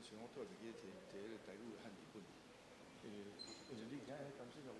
時我拄仔袂記提提彼個台語漢字本，因為因為你聽彼感覺有。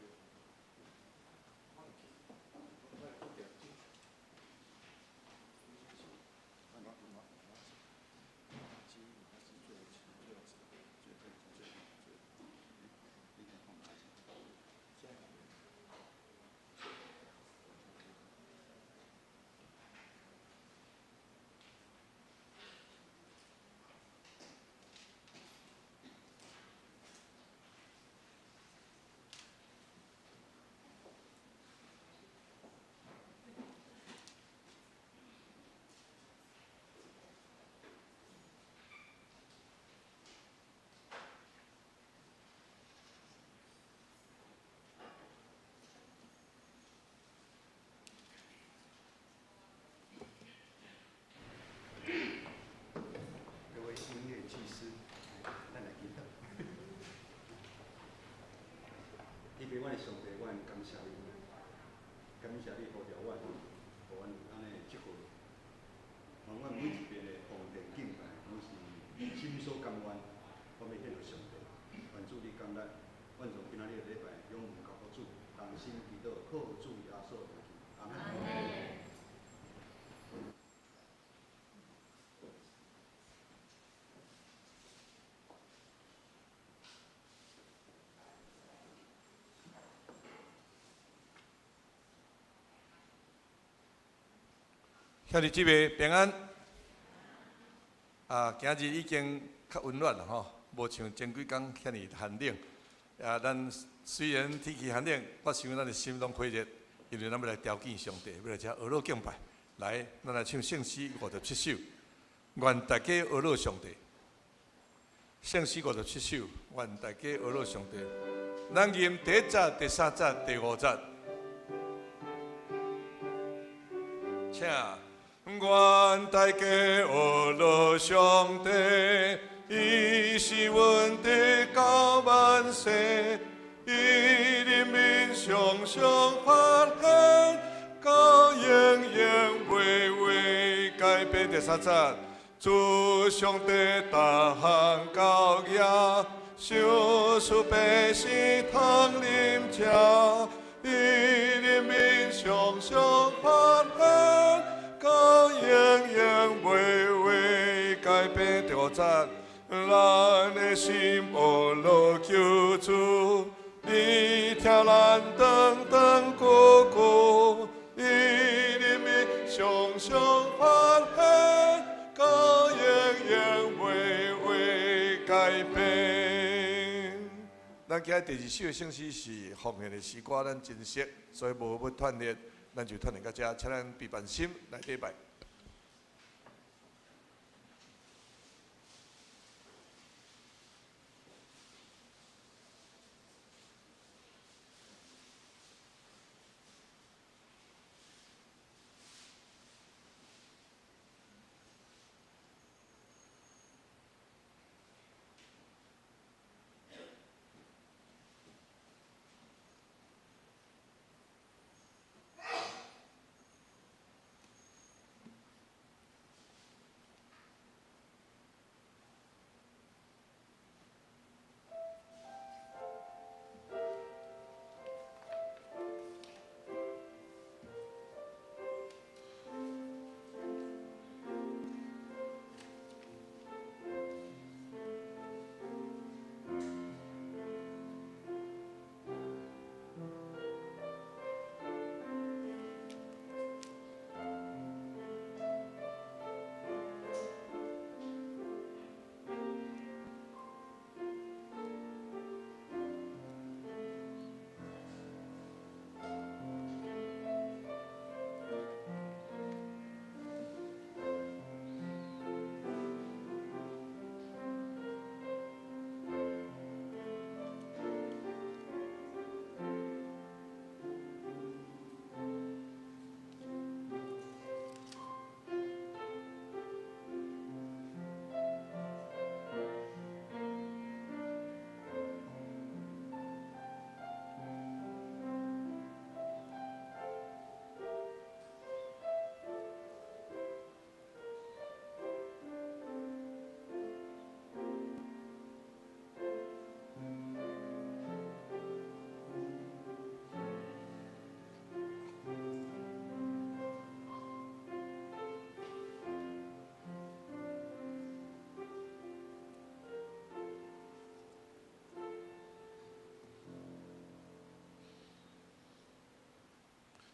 各位音樂祭司，咱來祈禱。天父，阮的上帝，阮感謝你，感謝你呼召阮，予阮有按呢職份。讓阮每一遍的奉獻敬拜，攏是心所甘願，我欲獻予上帝。願主你感恩，阮從今仔日的禮拜永遠交予主，同心祈禱，靠主耶穌為求，阿門。兄弟姊妹平安。啊，今日已經較溫暖啦吼，無像前幾工遐爾寒冷。啊，咱雖然天氣寒冷，我想咱的心攏火熱，因為咱欲來朝見上帝，欲來遮呵咾敬拜。來，咱來唱聖詩57首，願大家呵咾上帝。聖詩57首，願大家呵咾上帝。咱吟第一節、第三節、第五節，請。願大家呵咾上帝，伊是阮直到萬世，伊人民常常發現，到永遠袂會改變。第三節，主上帝大項高額，賞賜百姓通啉食，伊人民常常發現，到永遠袂會改變。第五節，咱的心呵咾求主，伊聽咱長長久久，伊人民常常發現，到永遠袂會改變。咱今日第二首的聖詩是奉獻的詩歌，咱真熟，所以無欲串聯，咱就串聯到遮，請咱閉辦心來禮拜。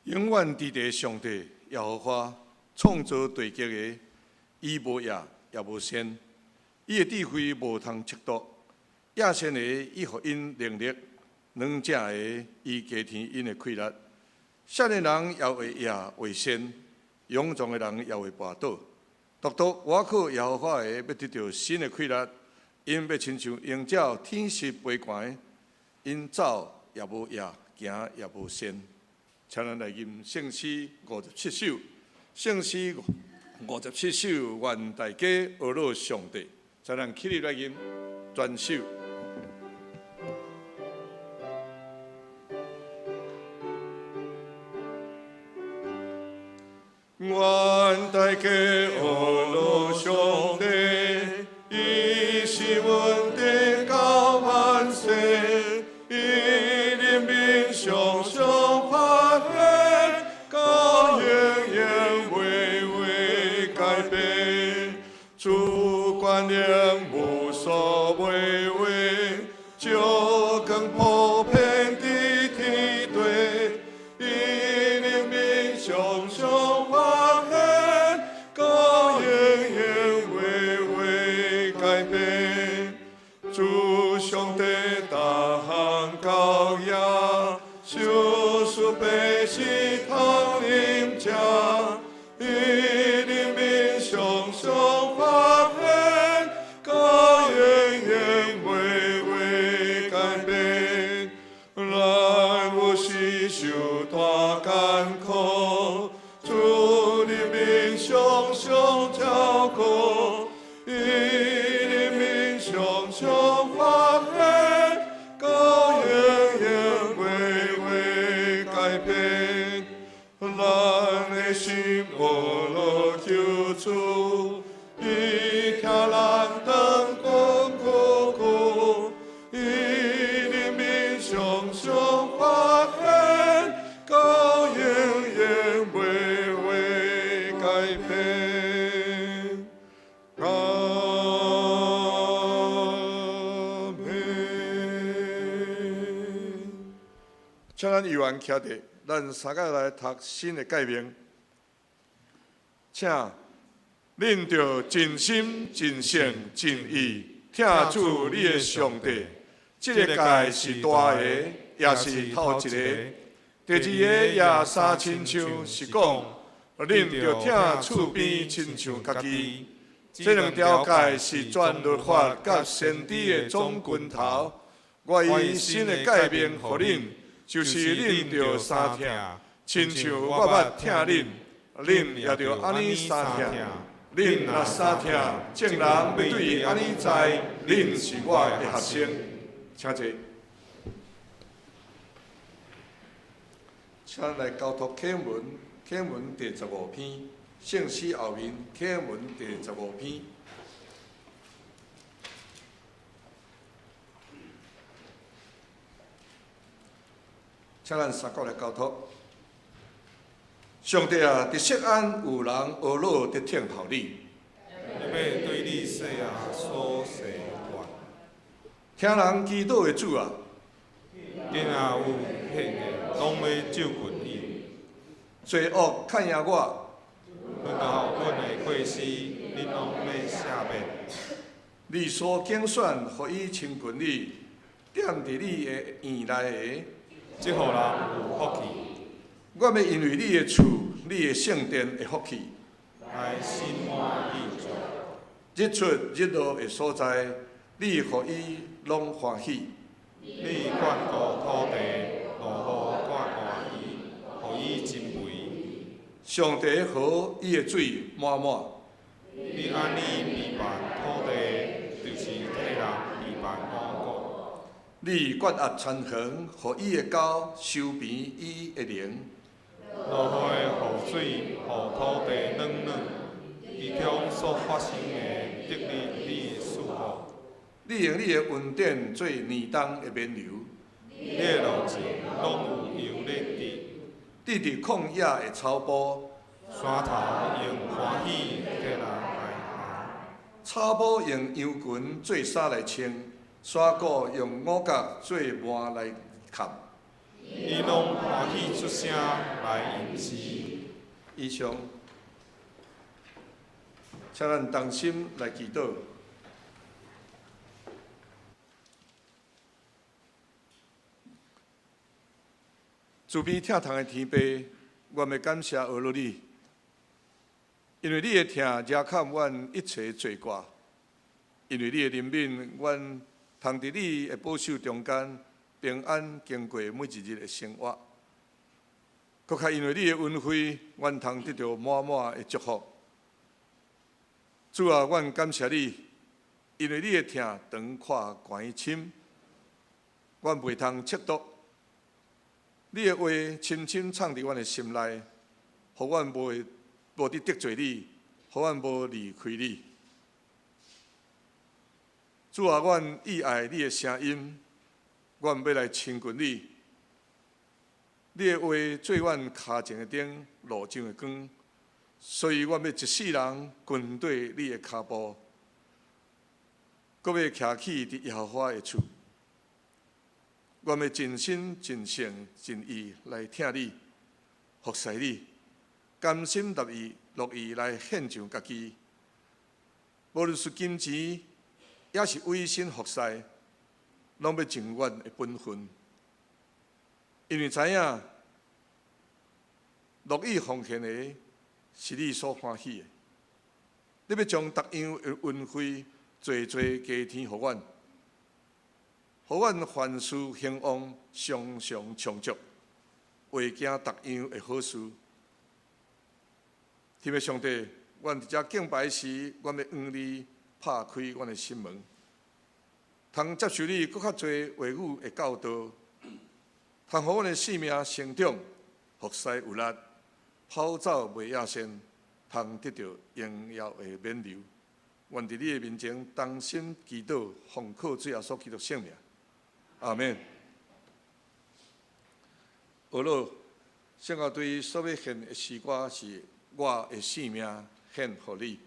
永遠佇地上帝耶和華創造地極的，伊無夜也無晝，伊的智慧無通測度。野性的伊予𪜶能力，軟者的伊加添𪜶的氣力。少年人也會夜會鳝，勇壯的人也會跋倒。獨獨倚靠耶和華的，欲得著新的氣力。𪜶欲親像鷹鳥天實飛懸，𪜶走也無夜，行也無鳝。請咱來吟聖詩57首，聖詩57首，願大家呵咾上帝。請咱起立來吟全首。願大家呵咾上帝，伊是阮得救磐石，伊人民常常發現，到永遠袂會改變。主權能無所袂為，照光普遍佇天地，伊人民常常發現，到永遠袂會改變。主上帝大行高雅，賞賜百姓通飲食，伊人民常常發現，到永遠袂會改變。咱有時受大艱苦，主人民常常照顧，伊人民常常發現，到永遠袂會改變。咱的心呵咾求主，伊聽咱禱告苦求，伊人民常常發現，到永遠袂會改變。阿們。請咱猶原徛佇，咱三個來讀新的誡命，請恁著盡心、盡性、盡意疼主你的上帝。這个誡是大的，也是頭一個。第二個也相親像，是講恁著疼厝邊親像家己。這兩條誡是全律法佮先知的總根頭。我以新的誡命予恁，就是恁著相疼，親像我捌疼恁，恁也著按呢相疼。恁若相疼，眾人欲對按呢知，恁是我的學生。請坐。請來交託啟文，啟文第15篇，聖詩後面啟文第15篇。請咱三國來交託。上帝啊，佇錫安有人呵咾佇聽候你，欲對你細仔所誓願。聽人祈禱的主啊，囝仔有血的，攏欲就近伊。罪惡較贏我，論到阮的過失，恁攏欲赦免。你所揀選，予伊親近你，踮佇你的院內的，這予人有福氣。我欲因為你的厝、你的聖殿的福氣，來心滿意足。日出日落的所在，你予伊攏歡喜。你眷顧土地，落雨灌溉伊，予伊真肥。上帝河伊的水滿滿。你按呢備辦土地，就是替人備辦五穀。你割壓田園，予伊的狗收平伊的靈。落雨的雨水，予土地軟軟，其中所發生的，得你你的賜福。你用你的恩典做年冬的眠牛。你的路徑攏有油咧滴。佇佇曠野的草埔，山頭用歡喜起來爬。草埔用羊群做衫來穿，山谷用五角做幔來蓋。伊攏歡喜出聲來吟詩。以上，請咱同心來祈禱。慈悲疼痛的天父，我欲感謝阿羅你，因為你的疼遮蓋阮一切罪過，因為你的憐憫，阮通佇你的保守中間平安經過每一日的生活。閣較因為你的恩惠，阮通得著滿滿的祝福。主啊，阮感謝你，因為你的疼長闊懸深，阮袂通測度。你的話深深藏佇阮的心內，予阮無佇得罪你，予阮無離開你。主啊，阮意愛你的聲音，阮欲來親近你。你的話做阮跤前的燈，路上的光，所以阮欲一世人跟綴你的跤步，閣欲徛起佇耶和華的厝。阮欲盡心、盡性、盡意來疼你、服侍你，甘心樂意、樂意來獻上家己。無論是金錢，抑是委身服侍，攏欲盡阮的本分。因為知影樂意奉獻的是你所歡喜的。你欲將逐樣的恩惠濟濟加添予阮，予阮凡事興旺，常常充足，會行逐樣的好事。天父上帝，阮佇遮敬拜時，阮欲向你拍開阮的心門，通接受你閣較濟話語的教導，通予阮的生命成長，服侍有力，跑走袂野線，通得著榮耀的勉勵。願佇你的面前同心祈禱，奉靠主耶穌基督聖名。阿們。呵咾，聖樂隊所欲獻的詩歌是我的性命獻予你。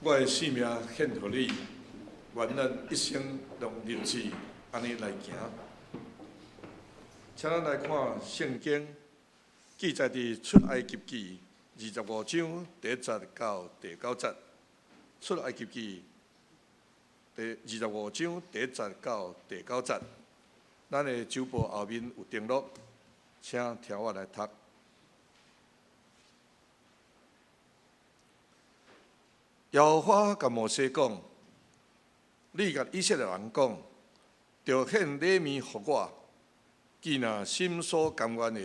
我的性命獻予你，願咱一生攏日子按呢來行。請咱來看聖經記載佇出埃及記25章第一節到第九節。出埃及記第二十五章第一節到第九節，咱的周報後面有登錄，請聽我來讀。耶和華共摩西講：你共以色列人講，著獻禮物予我。既若心所甘願的，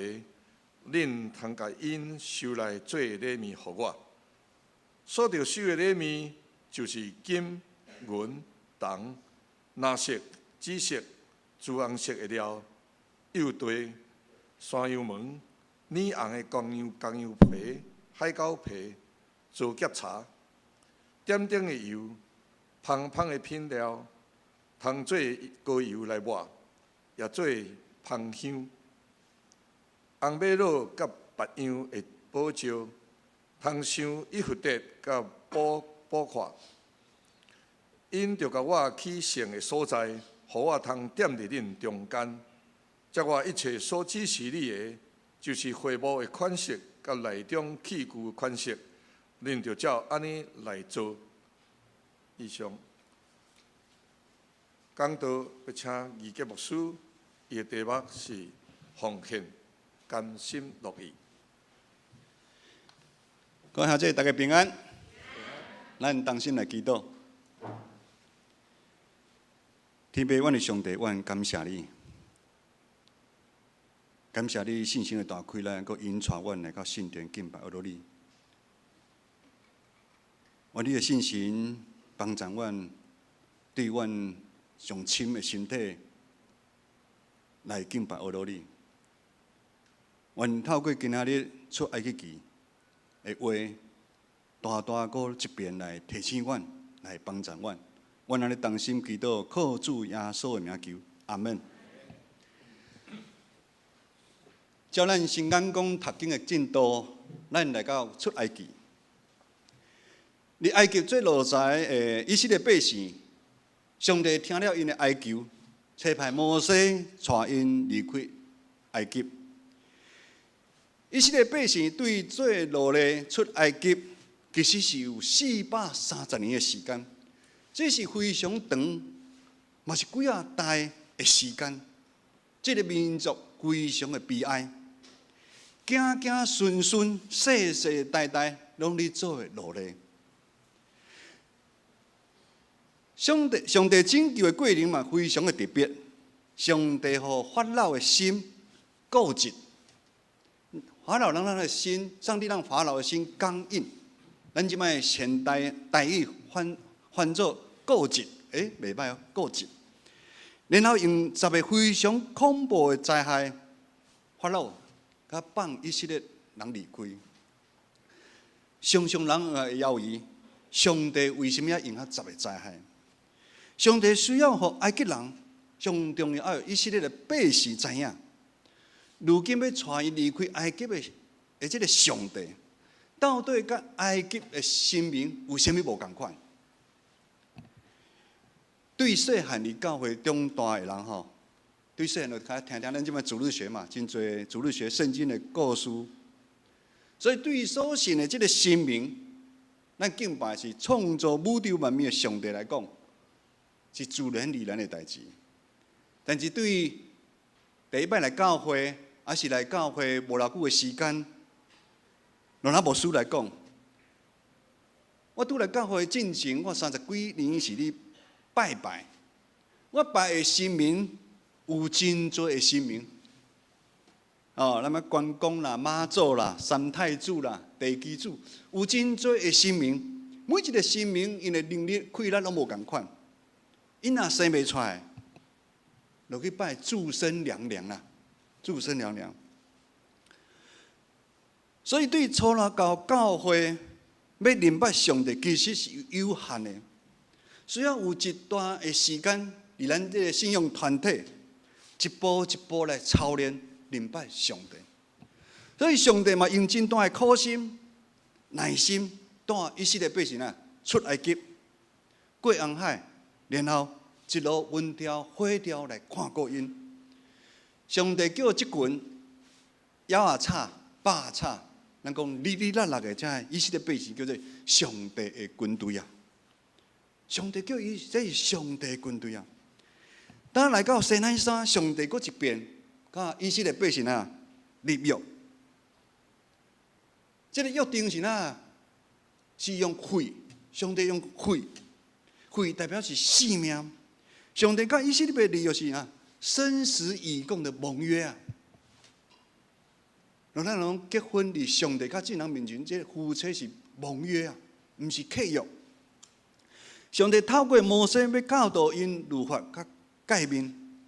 恁通共𪜶收來做禮物予我。所著收的禮物，就是金、銀、銅、藍色、紫色、朱紅色的料、幼緩、山羊毛、染紅的公羊公羊皮、海狗皮、皂莢茶、點點的油、芳芳的品料，通做膏油來抹，也做芳香。紅瑪瑙佮別樣的寶石，通鑲以弗得佮寶寶塊。𪜶著共我去聖的所在，予我通踮佇恁中間。照我一切所指示你的，就是會幕的款式佮內中器具的款式，恁著照按呢來做。以上講道欲請義傑牧師，伊的題目是奉獻甘心樂意。各位兄弟，大家平安。咱同心來祈禱。天父，阮的上帝，阮感謝你，感謝你信心的大開，咱閣引帶阮來到聖殿敬拜阿羅你。願你的聖神幫助阮，對阮上深的身體來敬拜阿羅你。願透過今仔日出埃及記的話，大大閣一遍來提醒阮，來幫助阮。阮按呢同心祈禱，靠主耶穌的名求，阿門。照咱新眼光讀經的進度，咱來到出埃及。佇埃及做奴才的以色列百姓，上帝聽了𪜶的哀求，差派摩西帶𪜶離開埃及。以色列百姓對做奴隸出埃及，其實是有430年的時間，這是非常長，嘛是幾仔代的時間。這個民族非常的悲哀，子子孫孫世世代代攏咧做奴隸。上帝上帝拯救的過程嘛，非常的特別。上帝予法老的心固執，法老人的心，上帝讓法老的心剛硬。咱這擺現代台語翻翻做固執，欸，袂䆀哦，固執。然後用十個非常恐怖的災害，法老佮放以色列人離開。常常人會猶豫，上帝為啥物愛用遐十個災害？上帝需要予埃及人，上重要愛予以色列的百姓知影，如今欲帶𪜶離開埃及的的這个上帝，到底佮埃及的神明有啥物無仝款？對細漢佇教會長大的人吼，對細漢就較聽聽咱這擺主日學嘛，真濟主日學聖經的故事。所以對所信的這个神明，咱敬拜是創造宇宙萬物的上帝來講，是自然而然的代誌。但是對第一擺來教會，抑是來教會無偌久的時間，羅納牧師來講，我拄來教會進前，我三十幾年是咧拜拜，我拜的神明有真濟的神明，哦，那麼關公啦、媽祖啦、三太子啦、地基主，有真濟的神明，每一个神明𪜶的能力、氣力攏無仝款，𪜶若生袂出來，就去拜注生娘娘啦，注生娘娘。所以對初來到教會欲認捌上帝，其實是有限的，需要有一段的時間，佇咱這个信仰團體，一步一步來操練認捌上帝。所以上帝嘛用真大的苦心、耐心，帶以色列百姓啊出埃及，過紅海，然後一路雲柱火柱來看顧𪜶。上帝叫這群枵仔炒、飽炒，咱講哩哩啦啦的這以色列百姓叫做上帝的軍隊啊！上帝叫伊，這是上帝的軍隊啊！當來到西奈山，上帝閣一遍，佮以色列百姓啊立約。這个約定是哪？是用血，上帝用血，血代表是性命。上帝佮以色列立約是啊，生死與共的盟約啊。若咱講結婚佇上帝佮眾人面前，這夫妻是盟約啊，毋是契約。上帝透過摩西欲教導𪜶律法佮誡命，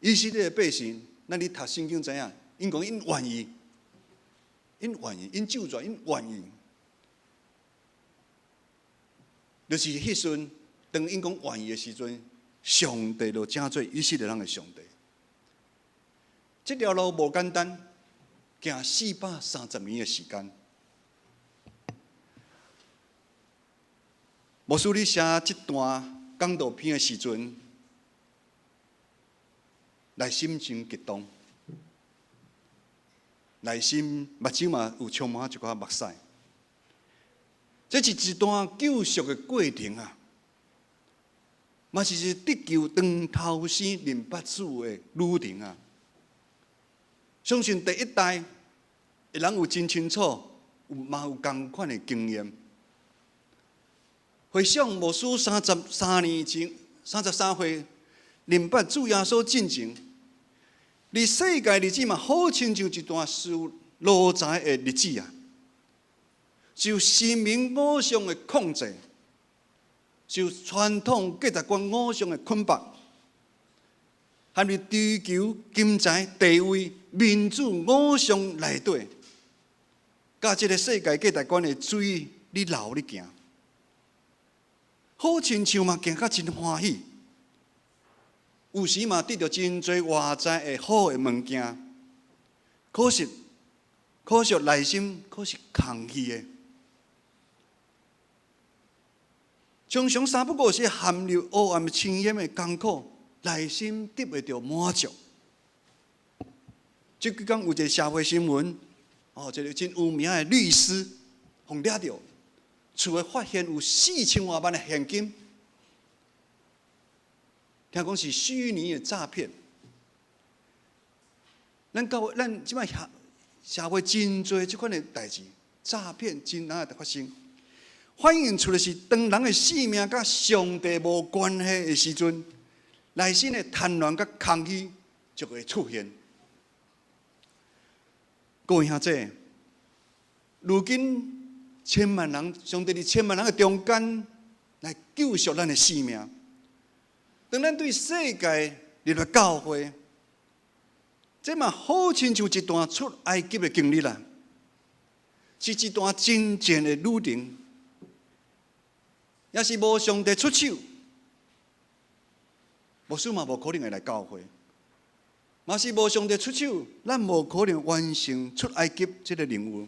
以色列百姓，咱咧讀聖經知影，𪜶講𪜶願意。𪜶願意，𪜶咒詛，𪜶願意，就是彼時陣，當𪜶講願意的時陣，上帝就成做以色列人的上帝。這條路無簡單，行430年的時間。牧師，你寫這段講道篇的時陣，內心真激動。內心目睭嘛有充滿一寡目屎，這是一段救贖的過程啊，嘛是得救當頭生認捌主的旅程啊。相信第一代的人有真清楚，有嘛有仝款的經驗。回想牧師33年前，33歲認捌主耶穌進前。佇世界日子嘛，好親像一段受奴才的日子啊，受神明偶像的控制，受傳統價值觀偶像的捆綁，陷入追求金錢、地位、民主偶像內底，佮這个世界價值觀的水咧流咧行，好親像嘛行甲真歡喜。有時嘛得著真濟外在的好的物件，可惜，可惜內心閣是空虛的。常常三不五時陷入黑暗深淵的艱苦，內心得袂著滿足。這幾工有一个社會新聞，哦，一个真有名的律師，予掠著，厝內發現有4000外萬的現金。聽講是虛擬的詐騙。咱教會，咱這擺社會真濟這款的代誌，詐騙真難會發生。反映出來是當人的性命佮上帝無關係的時陣，內心的貪婪佮空虛就會出現。各位兄弟，如今千萬人，上帝佇千萬人的中間來救贖咱的性命。當咱對世界入來教會，這嘛好親像一段出埃及的經歷啦，是一段真正的旅程。若是無上帝出手，牧師嘛無可能會來教會；若是無上帝出手，咱無可能完成出埃及這个任務。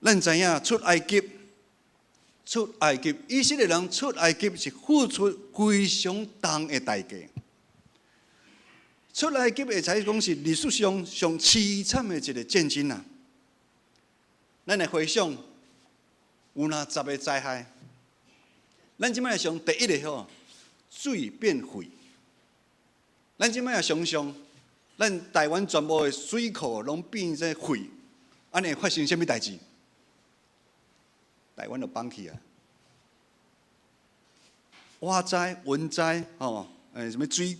咱知影出埃及。出埃及，以色列人出埃及是付出非常重的代價。出埃及會使講是歷史上上淒慘的一个戰爭啊！咱來回想，有若十个災害，咱這擺來想第一个吼，水變血。咱這擺來想像，咱台灣全部的水庫攏變做血，按呢會發生啥物代誌？台灣就崩去啊！旱災、瘟災，吼，啥物水雞、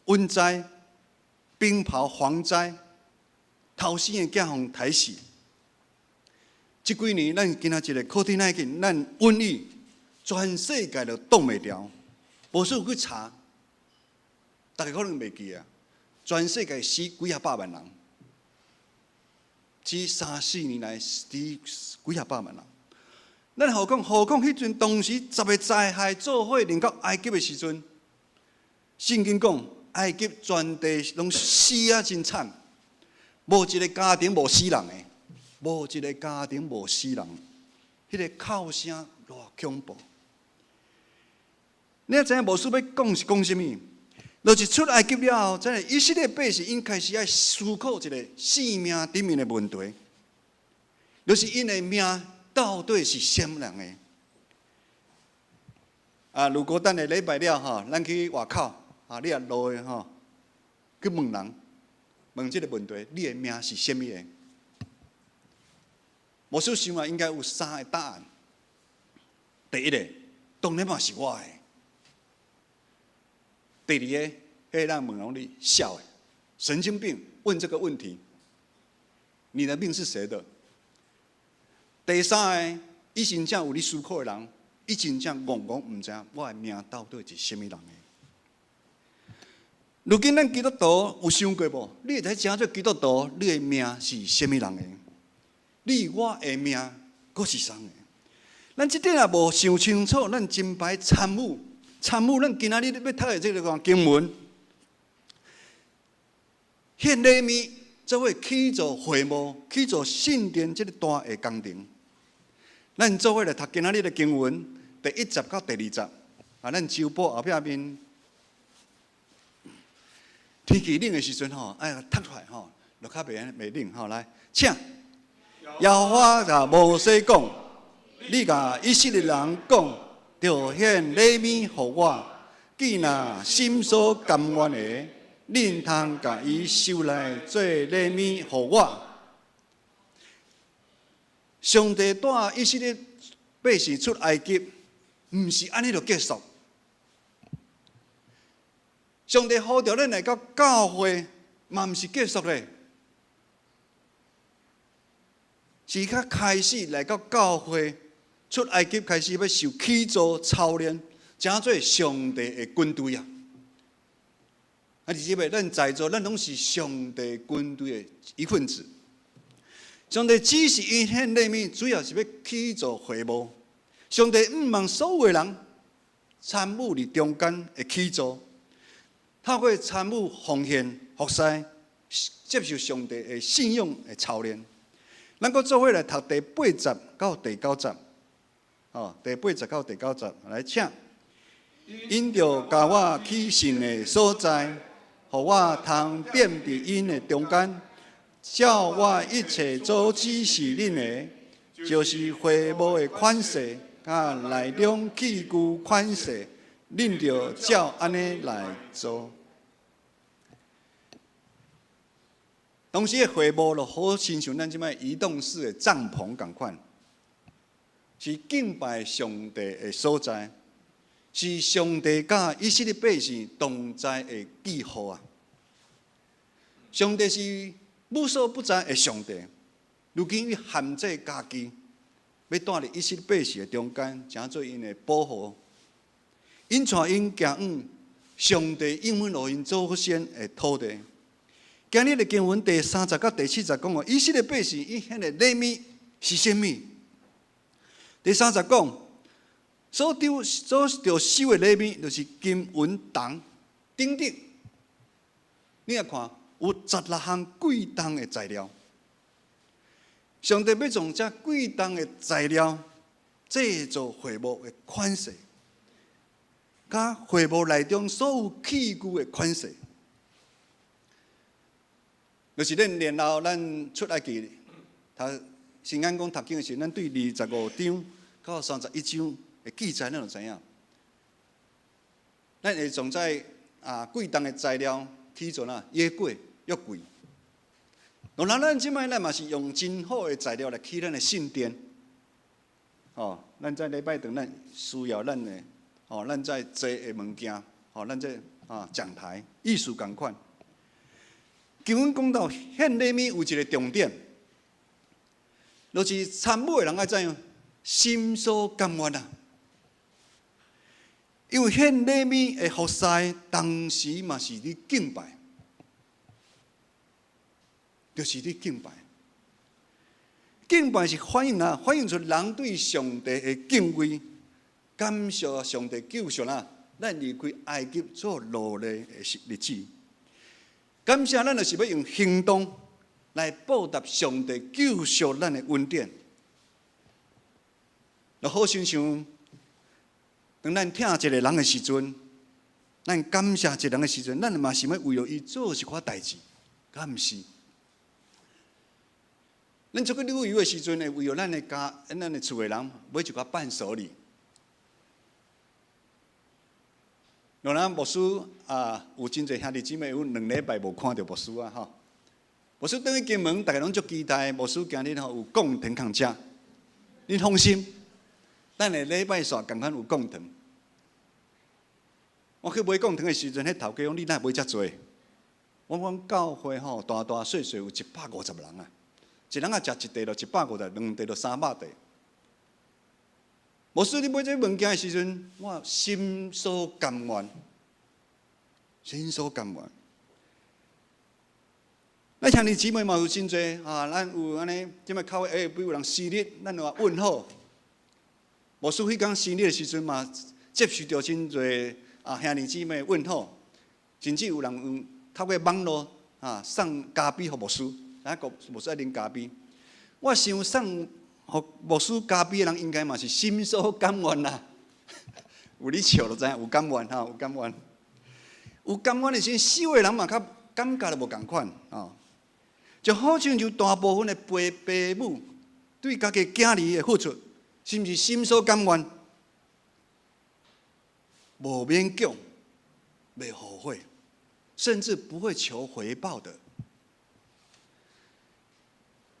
瘟災、冰雹、蝗災，頭生的囝予刣死。這幾年，咱今仔一个 COVID-19，咱瘟疫，全世界都擋袂牢。無需去查，大家可能袂記啊。全世界死幾仔百萬人，這三四年來死幾仔百萬人。咱何況何況彼陣當時十个災害做伙臨到埃及的時陣，聖經講埃及全地攏死啊真慘，無一个家庭無死人的，無一个家庭無死人。彼个哭聲偌恐怖！你也知影牧師欲講是講啥物？就是出埃及了後，這个以色列百姓𪜶開始愛思考一个性命頂面的問題，就是𪜶的命到底是啥物人的？啊，如果等下禮拜了吼，咱去外口啊，你若路的吼，去問人，問這个問題，你的命是啥物的？牧師想啊，應該有三个答案。第一个，當然嘛是我的。第二个，彼个人問講你痟的，神經病，問這個問題，你的命是誰的？第三个，伊真正有咧思考的人，伊真正戇戇毋知影我的命到底是啥物人的。如今咱基督徒有想過無？你會使成做基督徒，你的命是啥物人的？你我的命閣是啥的？咱這點也無想清楚，咱真歹參與參與咱今仔日欲讀的這个經文，獻禮物做伙起造會幕，起造聖殿這个大的工程。咱做伙來讀今仔日的經文，第一節到第二節。啊，咱周報後壁面天氣冷的時陣吼，愛讀出來吼，就較袂袂冷吼。來，請耶和華共摩西講，你共以色列人講，著獻禮物予我，既若心所甘願的，恁通共伊收來做禮物予我。上帝帶以色列百姓出埃及，毋是按呢就結束。上帝呼召咱來到教會，嘛毋是結束咧，是較開始來到教會出埃及開始欲受起造操練，成做上帝的軍隊啊！啊，是這咱在座，咱攏是上帝軍隊的一份子。上帝指示𪜶獻禮物，主要是欲起造會幕。上帝向望所有的人參與佇中間的起造，透過參與奉獻服侍，接受上帝的信仰的操練。咱閣做伙來讀第八節到第九節，哦，第八節到第九節來請。𪜶著共我去聖的所在，予我通踮佇𪜶的中間。照我一切所指示恁的，就是會幕的款式，佮內中器具款式，恁著照按呢來做。當時的會幕就好親像咱這擺移動式的帳篷仝款，是敬拜上帝的所在，是上帝佮以色列百姓同在的記號啊！上帝是無所不在的上帝，如今伊限制家己，欲蹛佇以色列百姓的中間，成做𪜶的保護。𪜶帶𪜶行往上帝應允予𪜶祖先的土地。今日的經文第三節到第四節講哦，以色列百姓伊獻的禮物是啥物？第三節講，所丟所著收的禮物，就是金銀銅等等。你若看，有十六項貴重的材料。上帝欲從這貴重的材料製造會幕的款式，佮會幕內中所有器具的款式，就是咱然後咱出埃及，讀新眼光讀經的時，咱對二十五章到三十一章的記載，咱就知影。咱會從這啊貴重的材料去做哪約櫃、約櫃。當然，咱這擺咱嘛是用真好的材料來起咱的聖殿。哦，咱在禮拜堂咱需要咱的，哦，咱在坐的物件，哦，咱這啊講台意思仝款。經文講到獻禮物有一個重點，就是參與的人愛怎樣，心所甘願啊。因為獻禮物的服侍，當時嘛是咧敬拜，就是咧敬拜。敬拜是反映啊，反映出人對上帝的敬畏，感謝上帝救贖啊，咱離開埃及做奴隸的日子。感謝咱就是欲用行動來報答上帝救贖咱的恩典。就好親像當咱疼一個人的時陣，咱感謝一個人的時陣，咱嘛想欲為著伊做一寡代誌，敢毋是？咱出去旅遊的時陣，會為著咱的家、咱的厝的人買一寡伴手禮。若咱牧師啊，有真濟兄弟姊妹有兩禮拜無看著牧師啊吼。牧師轉去金門，逐家攏足期待牧師今日吼有貢糖通食。你放心，等下禮拜煞仝款有貢糖。我去買貢糖的時陣，彼頭家講你哪會買遮濟？我講教會吼大大細細有150人啊，一人仔食一塊就150，兩塊就300塊。牧師，你買這物件的時陣，我心所甘願，心所甘願。咱兄弟姊妹嘛有真濟啊，咱有按呢，這擺口會，比如有人生日，咱就話問好。牧師彼工生日的時陣嘛，接受著真濟啊兄弟姊妹問好，甚至有人用透過網路啊送咖啡予牧師，啊個牧師愛啉咖啡。我想送予牧師咖啡的人應該嘛是心所甘願啦。有咧笑就知影有甘願吼，有甘願。有甘願的時陣，收的人嘛較感覺就無仝款吼。就好像就大部分的爸爸母對家己囝兒的付出，是毋是心所甘願？無勉強，袂後悔，甚至不會求回報的。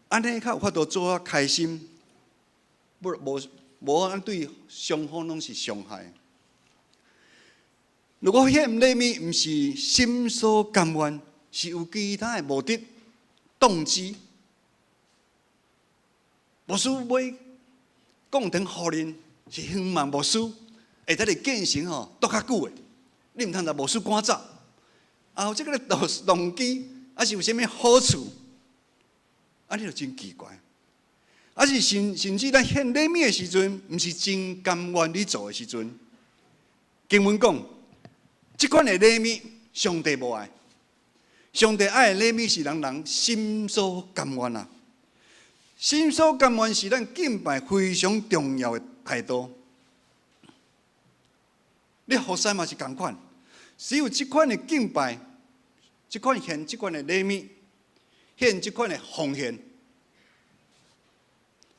按呢較有法度做啊開心，不無無按對雙方攏是傷害。如果獻禮物毋是心所甘願，是有其他的目的、動機，牧師買貢糖予恁，是希望牧師會使佇建成吼住較久的，你毋通共牧師趕走。啊，有這個動動機，抑是有啥物好處？啊，你就真奇怪。抑是甚甚至咱獻禮物的時陣，毋是真甘願你做的時陣。經文講，這款的禮物，上帝無愛。上帝愛的禮物是人人心所甘願啊！心所甘願是咱敬拜非常重要的態度。你服侍嘛是仝款，只有這款的敬拜，這款獻這款的禮物，獻這款的奉獻，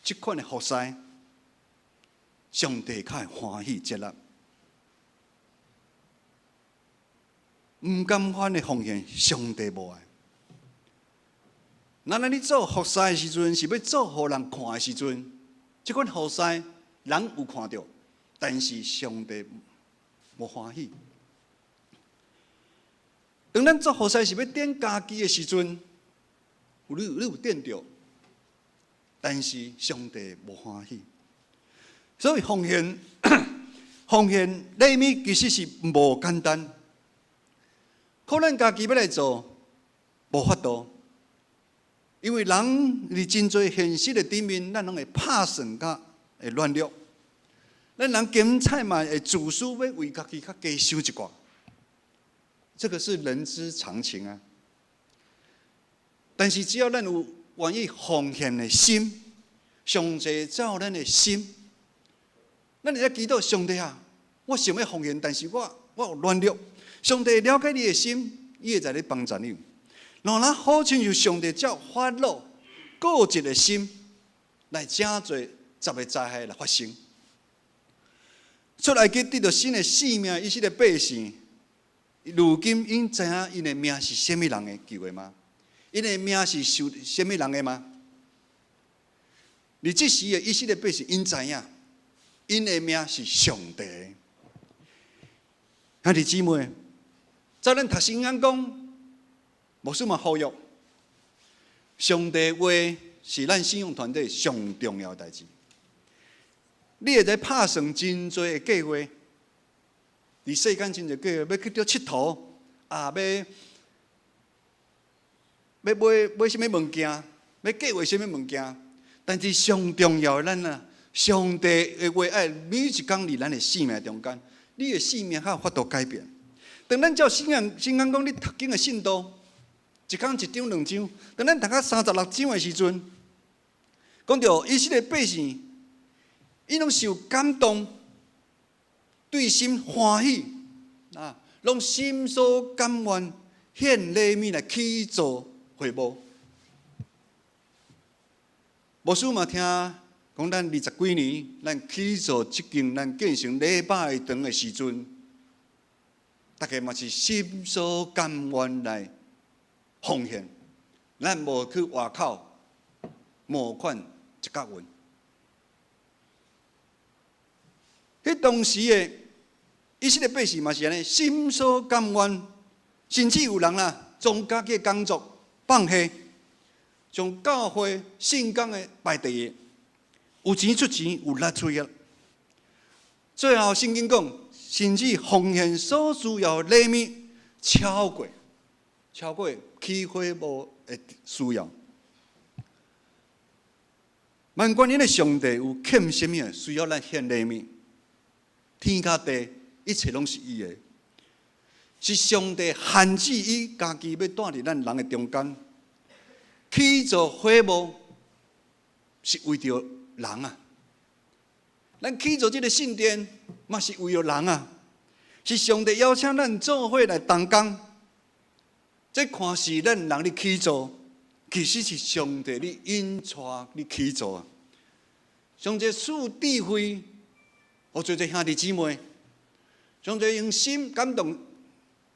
這款的服侍，上帝較會歡喜接納。毋甘願的奉獻，上帝無愛。咱咧做服侍的時陣，是欲做予人看的時陣，這款服侍人有看著，但是上帝無歡喜。當咱做服侍是欲展家己的時陣，有你你有展著，但是上帝無歡喜。所以奉獻奉獻禮物其實是無簡單，可能家己欲來做無法度，因為人佇真濟現實的頂面，咱攏會拍算佮會軟弱。咱人兼采嘛會自私，欲為家己較加收一寡，這個是人之常情啊。但是只要咱有願意奉獻的心，上帝照咱的心，咱會使祈禱上帝啊，我想欲奉獻，但是我我有軟弱。上帝了解你的心，伊會在咧幫助你。若咱好親像上帝照法老固執的心，來真濟十个災害來發生。出埃及得著新的性命，以色列百姓，如今𪜶知影𪜶的命是啥物人的救的嗎？𪜶的命是受啥物人的嗎？佇這時的以色列百姓，𪜶知影，𪜶的命是上帝的。兄弟姊妹，照咱讀聖經講，牧師嘛呼籲，上帝話是咱信仰團體上重要的代誌。你會使拍算真濟的計劃，佇世間真濟計劃，欲去佗𨑨迌啊，欲欲買買啥物物件，欲計劃啥物物件，但是上重要的咱啊，上帝的話愛每一工佇咱的生命中間，你的生命較有法度改變。當咱照聖經聖經講，你讀經的進度，一工一章兩章，當咱讀到36章的時陣，講著以色列百姓， 𪜶攏受感動，對心歡喜啊，攏心所甘願獻禮物來起造會幕。牧師嘛聽講，咱二十幾年，咱起造這間咱建成禮拜堂的時陣，大家嘛是心所甘願來奉獻，咱無去外口募款一角銀。彼當時的以色列百姓嘛是按呢，心所甘願，甚至有人啦，將家己的工作放下，將教會聖工的排第一，有錢出錢，有力出力。最後聖經講，甚至奉獻所需要禮物超過起會幕的需要。萬軍的上帝有欠啥物需要咱獻禮物？天佮地，一切攏是伊的，是上帝限制伊家己欲蹛佇咱人的中間，起造會幕是為著人啊！咱起造這个聖殿嘛是為著人啊！是上帝邀請咱做伙來同工，這看似咱人咧起造，其實是上帝咧引帶咧起造啊！上帝賜智慧，予濟濟兄弟姊妹，上帝用心感動，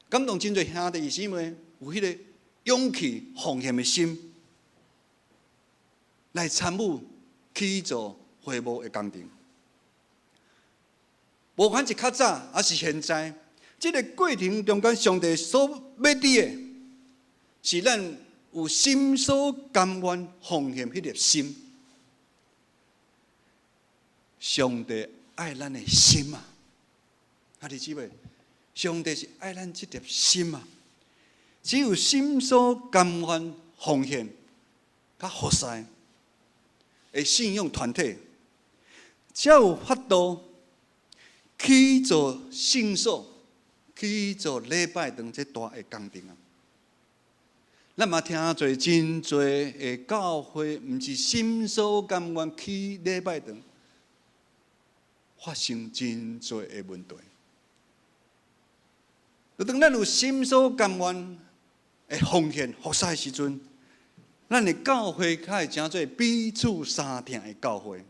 感動真濟兄弟姊妹有彼个勇氣奉獻的心，來參與起造會幕的工程。無管是較早抑是現在，這个過程中間，上帝所欲佇的，是咱有心所甘願奉獻彼個心。上帝愛咱的心啊！兄弟姊妹，上帝是愛咱這粒心啊！只有心所甘願奉獻，佮服侍的信仰團體，才有法度起造聖所、起造禮拜堂這大的工程啊！咱嘛聽濟真濟的教會，毋是心所甘願起禮拜堂，發生真濟的問題。就當咱有心所甘願的奉獻服侍的時陣，咱的教會較會成做彼此相疼的教會。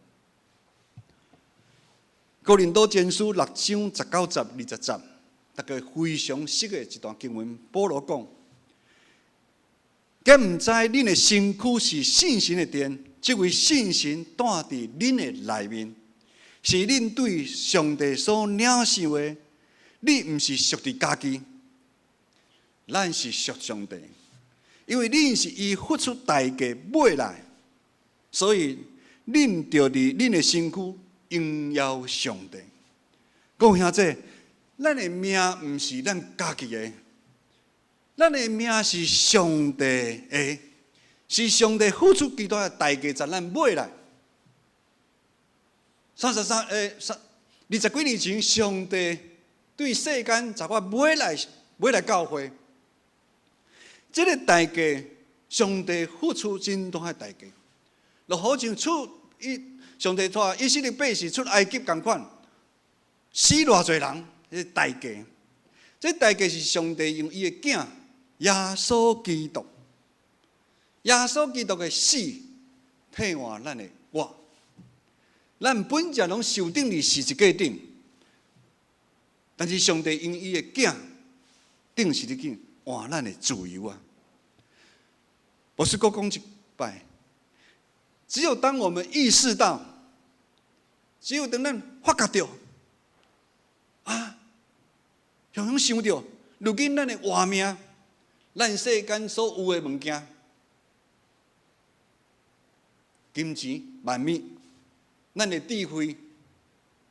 哥林多前書六章十九節、二十節，大家非常熟的一段經文。保羅講：敢毋知恁的身軀是聖神的殿，這位聖神住佇恁的內面，是恁對上帝所領受的。你毋是屬佇家己，咱是屬上帝，因為恁是伊付出代價買來，所以恁著佇恁的身軀榮耀上帝。各位兄弟，咱的命毋是咱家己的，咱的命是上帝的，是上帝付出幾大的代價，將咱買來。三十三欸，三二十幾年前，上帝對世間十我買來買來教會，這个代價，上帝付出真大的代價，就好像出以上帝帶以色列百姓出埃及仝款，死偌濟人，這個代價，這代價是上帝用伊的囝耶穌基督，耶穌基督的死替換咱的活，咱本來攏受釘佇十字架頂。但是上帝用伊的囝釘十字架換咱的自由啊！牧師閣講一擺，只有當我們意識到，只有當咱發覺著啊，雄雄想著，如今咱的活命，咱世間所有的物件，金錢、萬物，咱的智慧、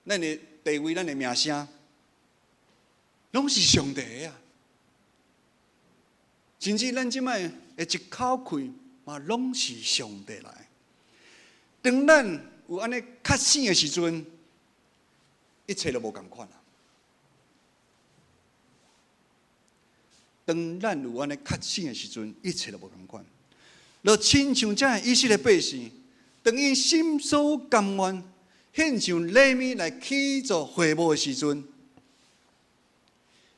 咱的地位、咱的名聲，攏是上帝的啊！甚至咱這擺的一口氣嘛，攏是上帝來。當咱有按呢確醒的時陣，一切都無仝款啊！當咱有按呢確醒的時陣，一切都無仝款。就親像這以色列百姓，當𪜶心所甘願獻上禮物來去做會幕的時陣，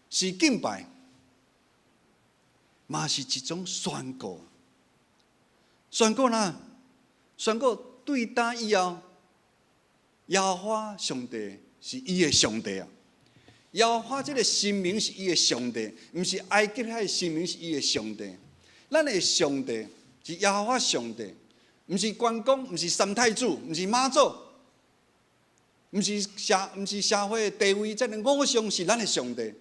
是敬拜，嘛是一種宣告。宣告哪？宣告對今以後，耶和華上帝是伊的上帝啊！耶和華這个神明是伊的上帝，毋是埃及遐个神明是伊的上帝。咱的上帝是耶和華上帝，毋是關公，毋是三太子，毋是媽祖，毋是社會地位，這个偶像是咱的上帝，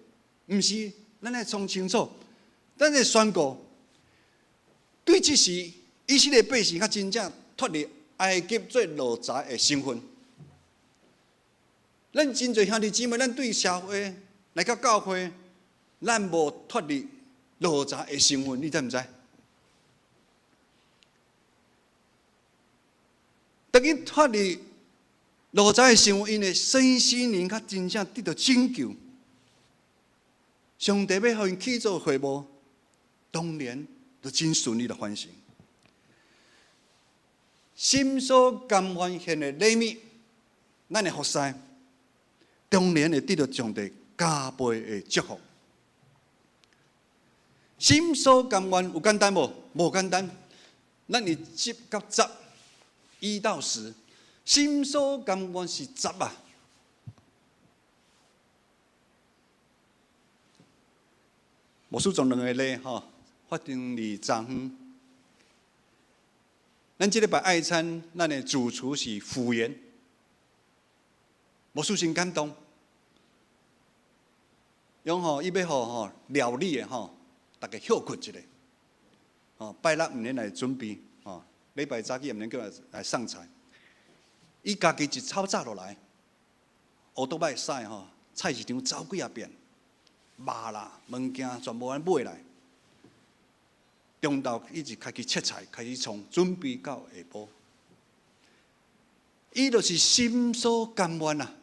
毋是，咱愛創清楚。咱的宣告，對這時以色列百姓較真正脫離埃及做奴才的身份。咱真濟兄弟姊妹，咱對社會來到教會，咱無脫離奴才的身份，你知毋知？當伊脫離奴才的身份，𪜶的身心靈較真正得到拯救。上帝欲予𪜶去做會幕，當然就真順利的完成。心所甘願獻的禮物，咱的服侍，當然會得到上帝加倍的祝福。心所甘願有簡單無？無簡單。咱以七佮十，1到10，心所甘願是十啊。牧師從兩个例吼，發生佇昨昏。咱這禮拜愛餐，咱的主廚是傅園，牧師真感動。伊講吼，伊欲予吼料理的吼，逐家歇睏一下，吼拜六毋免來準備，吼禮拜早起也毋免叫來來送菜。伊家己一透早落來，烏桌擺駛吼，菜市場走幾仔遍，肉啦物件全部按買來。中晝伊就開始切菜，開始創，準備到下晡。伊就是心所甘願啊，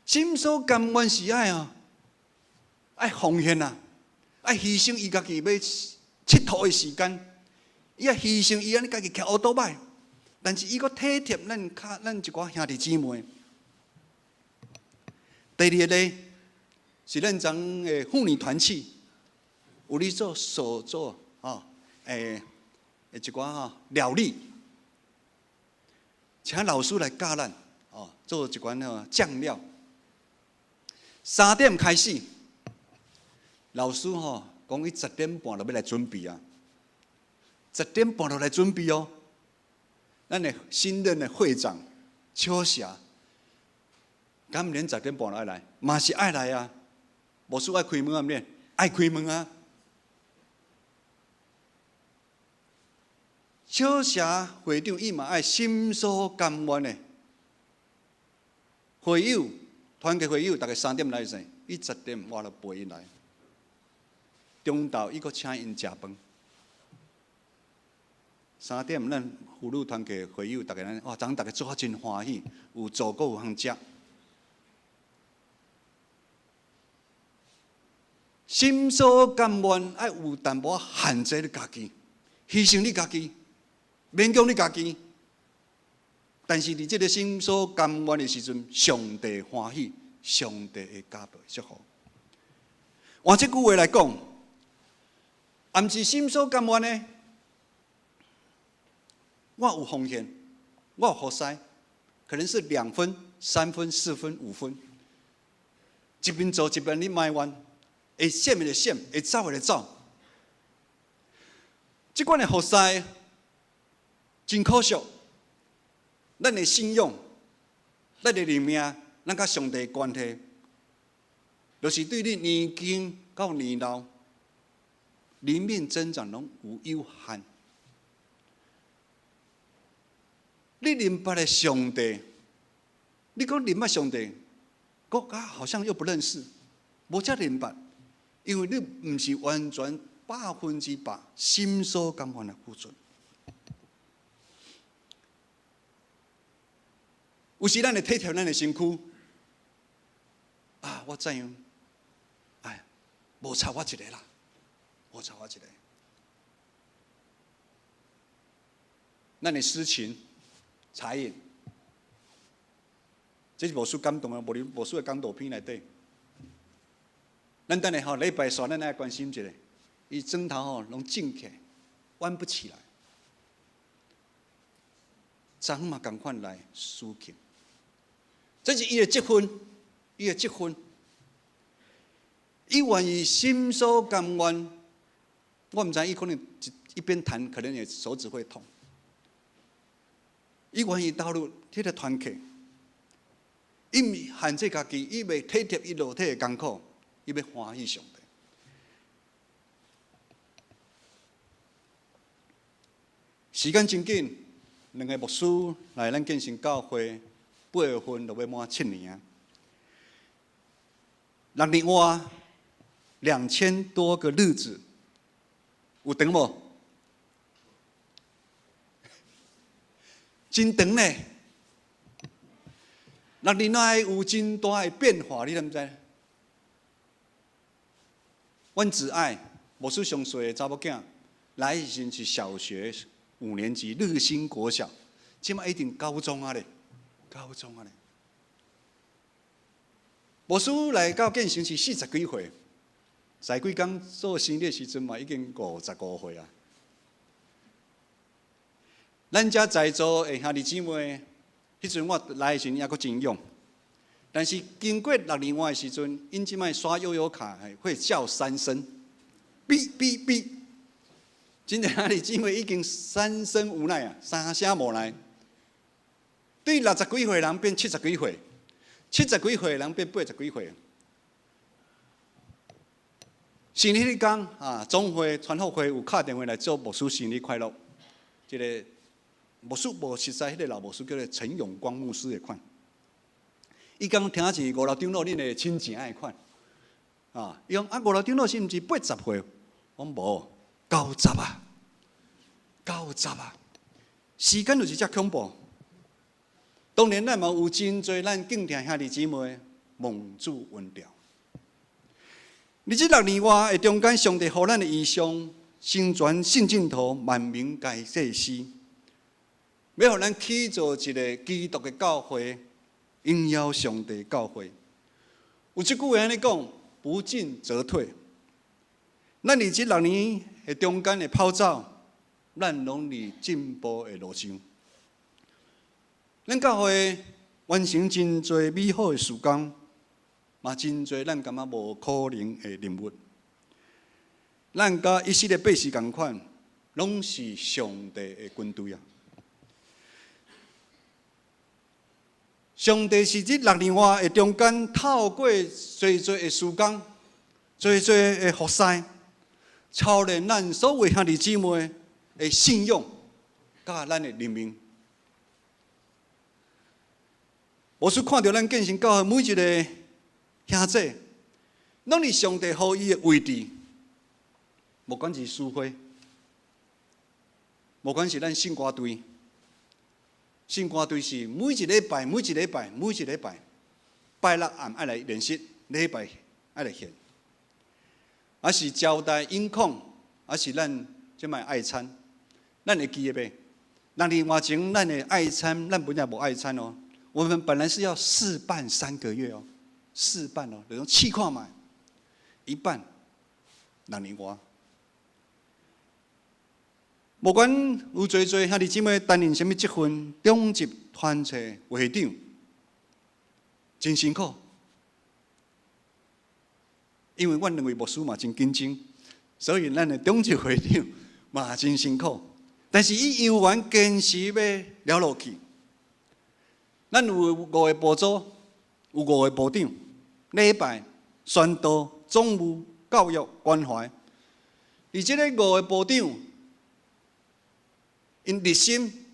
心所甘願是愛啊，愛奉獻啊，愛犧牲伊家己欲𨑨迌的時間，伊愛犧牲伊按呢家己騎烏桌擺，但是伊閣體貼咱較咱一寡兄弟姊妹。第二个例是咱昨的婦女團契，有咧做手作吼，一寡吼料理，請老師來教咱哦，做一款吼醬料。3點開始，老師吼講伊10點半就欲來準備啊，十點半就來準備哦。咱的新任的會長邱霞，敢毋免十點半就愛來，嘛是愛來啊。牧師愛開門啊，毋免愛開門啊。小霞會長伊嘛愛心所甘願的會友，團契會友，逐家3點來時，伊十點外就陪𪜶來。中晝伊閣請𪜶食飯。三點咱婦女團契會友，逐家咱哇，昨昏逐家做啊真歡喜，有做閣有通食。心所甘願愛有淡薄仔限制你家己，犧牲你家己，勉強你家己。但是佇這个心所甘願的時陣，上帝歡喜，上帝會加倍祝福。換這句話來講，毋是心所甘願的，我有奉獻，我有服侍，可能是2分、3分、4分、5分，一邊做一邊咧埋怨，會閃的就閃，會走的就走。這款的服侍真可惜，咱的信仰、咱的靈命、咱佮上帝的關係，就是對你年輕到年老，靈命增長攏有有限。你認捌的上帝，你講認捌上帝，閣較好像又不認識，無遮認捌，因為你毋是完全100%心所甘願來付出。有時咱會體貼咱的身軀，啊，我知影，哎，無差我一个啦，無差我一個。咱的私情、財運，這是牧師感動啊，無佇牧師的講道片內底。咱等下吼禮拜煞，咱愛關心一下，伊枕頭吼攏腫起來，彎不起來。昨昏嘛仝款來司琴，這是伊的職分，伊的職分，伊願意心所甘願。我毋知伊可能一一邊彈，可能也手指會痛。伊願意投入這个團契，伊毋限制家己，伊袂體貼伊肉體的艱苦，伊欲歡喜上帝。時間真緊，兩个牧師來咱建成教會，8月份就欲滿7年啊。6年外，2000多個日子，有長無？真長呢。6年內有真大的變化，你知毋知？阮子愛牧師上細的查某囝來的時陣是小學5年級，日新國小，這馬已經高中啊咧，高中啊咧。牧師來到建成是40幾歲，在幾工做生日的時陣嘛，已經55歲啊。咱遮在座的兄弟姊妹，彼陣我來的時陣猶閣真勇，但是經過6年外的時陣，𪜶這擺刷悠遊卡會叫三聲，嗶嗶嗶，真濟兄弟姊妹已經三聲無奈啊，三聲無奈。對60幾歲人變70幾歲，70幾歲人變80幾歲。生日彼工啊，總會傳福會有敲電話來祝牧師生日快樂，這个牧師無熟似彼个老牧師叫做陳永光牧師的款，伊講聽是五老長老恁的親情的款，啊，伊講啊五老長老是毋是80歲？我講無，九十啊，九十啊，時間就是遮恐怖。當然，咱嘛有真濟咱敬聽兄弟姊妹蒙主恩召。佇這6年外的中間，上帝予咱的異象，成全聖淨徒，萬民皆祭司。欲予咱起造一个基督的教會，榮耀上帝教會。有一句話按呢講：不進則退。咱佇這六年的中間的跑走，咱攏佇進步的路上。咱教會完成真濟美好的事工，嘛真濟咱感覺無可能的任務。咱佮以色列百姓仝款，攏是上帝的軍隊啊！上帝是這六年外的中間，透過濟濟的事工、濟濟的服侍，操練咱所有兄弟姊妹的信仰，佮咱的靈命。牧師看著咱建成教會每一个兄弟，攏佇上帝予伊的位置，無管是司會，無管是咱聖歌隊。聖歌隊是每一禮拜、每一禮拜、每一禮拜，拜六暗愛來練習，禮拜愛來獻，抑是招待音控，抑是咱這擺愛餐，咱會記得袂？6年外前，咱的愛餐，咱本來無愛餐哦。我們本來是要試辦3個月哦，試辦哦，就講試看覓，一辦6年外。無管有濟濟兄弟姊妹擔任啥物職分，長執團契會長，真辛苦。因為阮兩位牧師嘛真緊張，所以咱的長執會長嘛真辛苦。但是伊猶原堅持欲了落去。咱有五个部組，有五个部長，禮拜、宣道、總務、教育、關懷。佇這个五个部長，𪜶熱心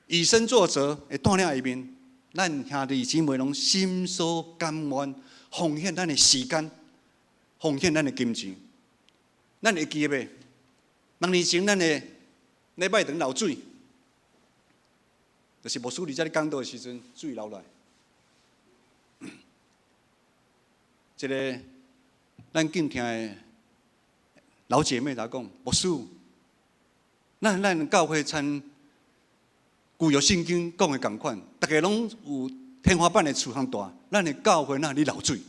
以身作則的帶領下面，咱兄弟姊妹攏心所甘願奉獻咱的時間，奉獻咱的金錢。咱會記得袂？6年前咱的禮拜堂漏水，就是牧師佇遮咧講道的時陣，水流來。一个咱敬聽的老姐妹來講，牧師，咱教會參旧约圣经讲的仝款，逐家攏有天花板的厝通大，咱的教会若咧漏水。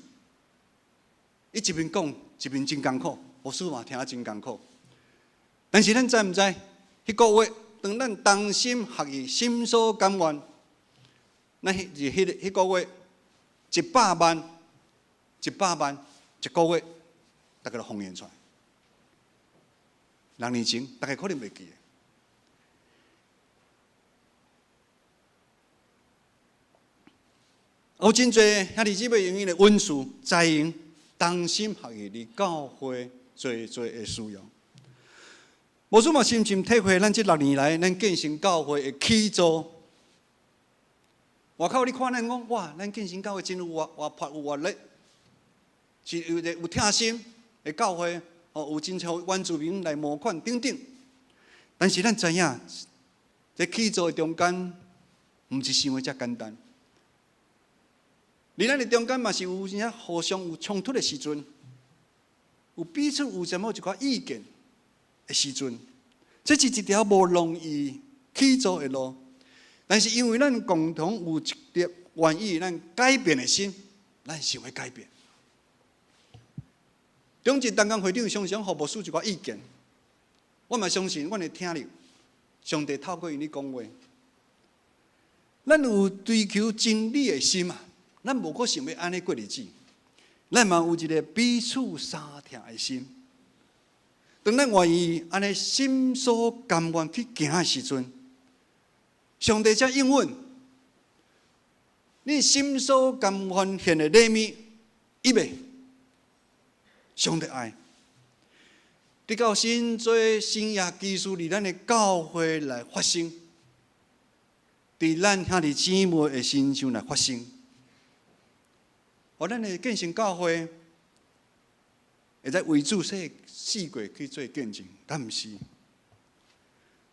伊一面讲，一面真艰苦，牧师嘛听得真艰苦。但是咱知毋知？彼个月，当咱同心合意、心所甘愿，咱彼日彼彼个月100万、一百万一个月，逐家就奉献出来。6年前，逐家可能袂记得。有真济兄弟姊妹用𪜶的恩赐、财用，同心合意伫教会济济的需要。牧师嘛深深体会，咱这6年来，咱建成教会的起造。外口你看咱讲，哇，咱建成教会真有活活泼有活力，是有一个有疼心的教会，哦，有真侪原住民来募款等等。但是咱知影，这起造的中间，毋是想的遮简单。伫咱的中间嘛是有啥互相有冲突的时阵，有彼此有啥物一寡意见的时阵，这是一条无容易去做的路。但是因为咱共同有一粒愿意咱改变的心，咱想欲改变。中正同工会长常常予牧师一寡意见，我嘛相信，阮会听入上帝透过𪜶咧讲话。咱有追求真理的心啊！咱无阁想欲按呢过日子，咱嘛有一个彼此相疼的心。当咱愿意按呢心所甘愿去行的时阵，上帝才应允。你心所甘愿献的礼物，伊袂上帝爱。直到真济神迹奇事伫咱的教会来发生，伫咱兄弟姊妹的身上来发生。予咱的建成教会，会使为主说四界去做见证，敢毋是？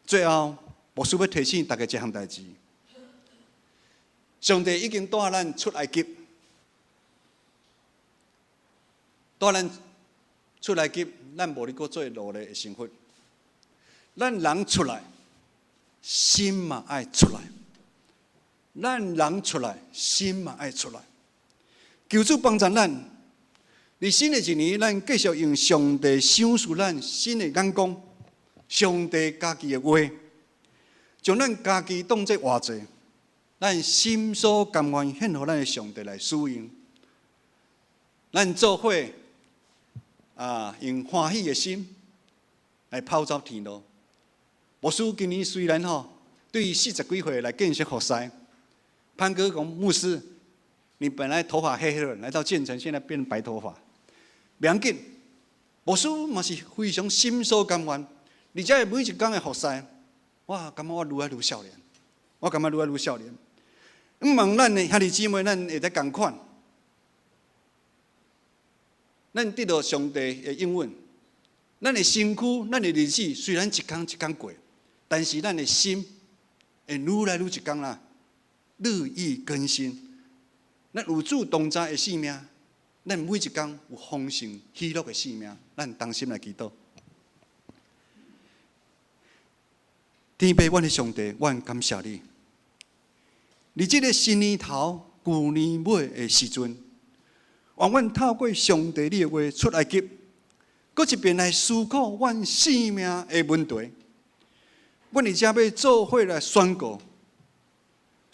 最后，牧师欲提醒大家一项代志：上帝已经带咱出埃及，带咱出埃及，咱无咧阁做奴隶的身份。咱人出来，心嘛爱出来；咱人出来，心嘛爱出来。求主帮助咱，伫新的一年，咱继续用上帝赏赐咱新的眼光，上帝家己的话，将咱家己当做活祭，咱心所甘愿献予咱的上帝来使用。咱做伙啊，用欢喜的心来跑走天路。牧师今年虽然吼对40几岁来见习服侍，潘哥讲牧师。你本来头发黑黑的，来到建成，现在变白头发，袂要紧。牧师嘛是非常心所甘愿，而且每一工的服侍，我感觉我愈来愈少年，我感觉愈来愈少年。毋望咱的兄弟姊妹，咱会使仝款，咱得到上帝的应允，咱的身躯、咱的日子虽然一工一工过，但是咱的心会愈来愈一工啦，日益更新。咱有主同在的生命，咱每一工有丰盛喜乐的生命，咱同心来祈祷。天父，阮的上帝，阮感谢你。伫这个新年头、旧年尾的时阵，愿阮透过上帝你的话出埃及，阁一遍来思考阮生命的问题。阮伫遮欲做伙来宣告，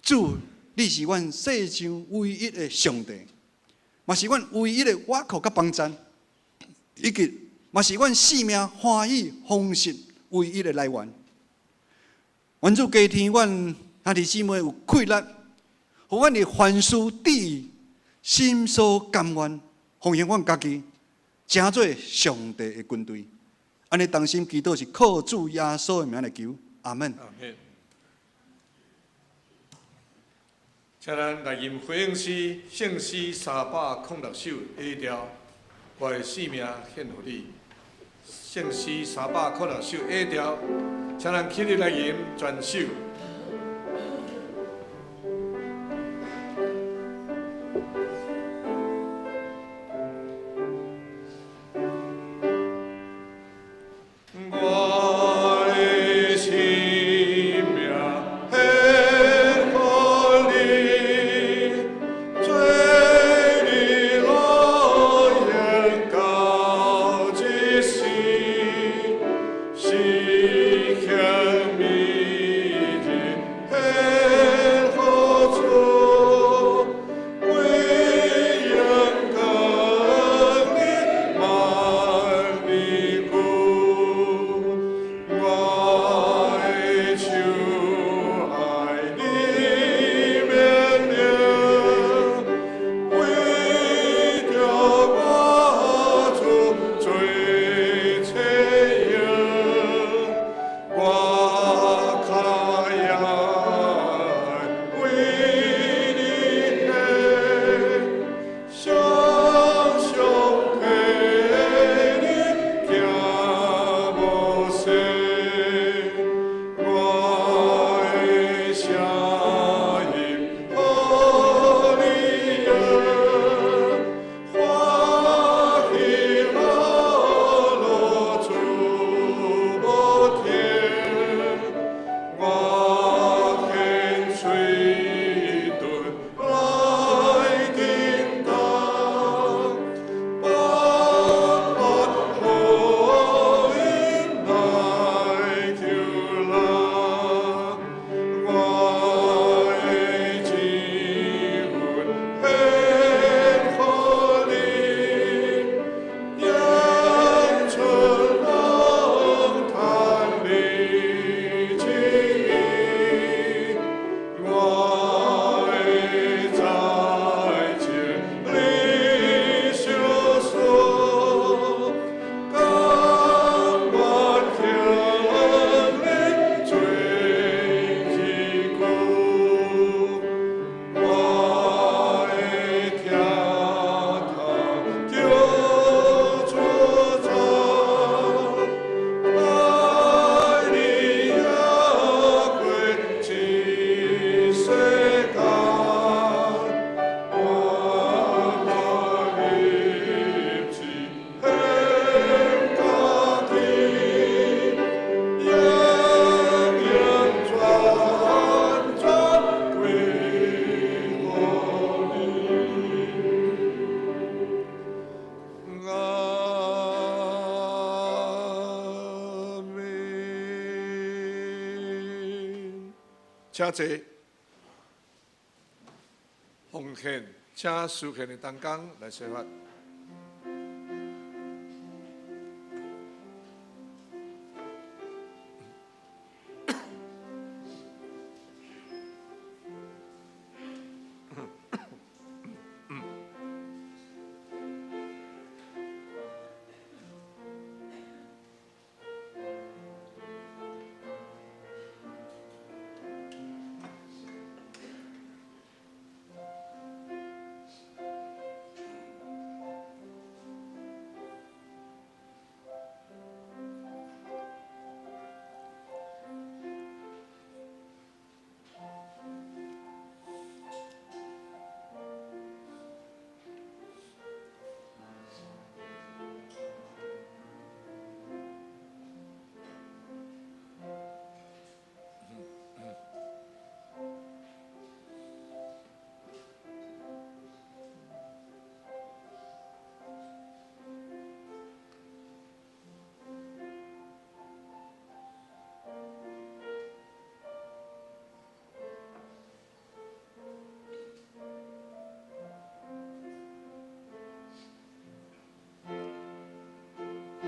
主。你是阮世上唯一的上帝，嘛是阮唯一的倚靠佮帮赞，以及嘛是阮生命欢喜丰盛唯一的来源。愿主加添阮兄弟姊妹有气力，予阮伫凡事至心所甘愿，奉献阮家己，成做上帝的军队。按呢同心祈祷是靠主耶稣的名来求，阿门。请咱来吟回应诗，圣诗306首 A 调，我的生命献予你。圣诗306首 A 调，请咱起立来吟全首。我的生命献。請坐。奉獻，請司獻的同工來說法。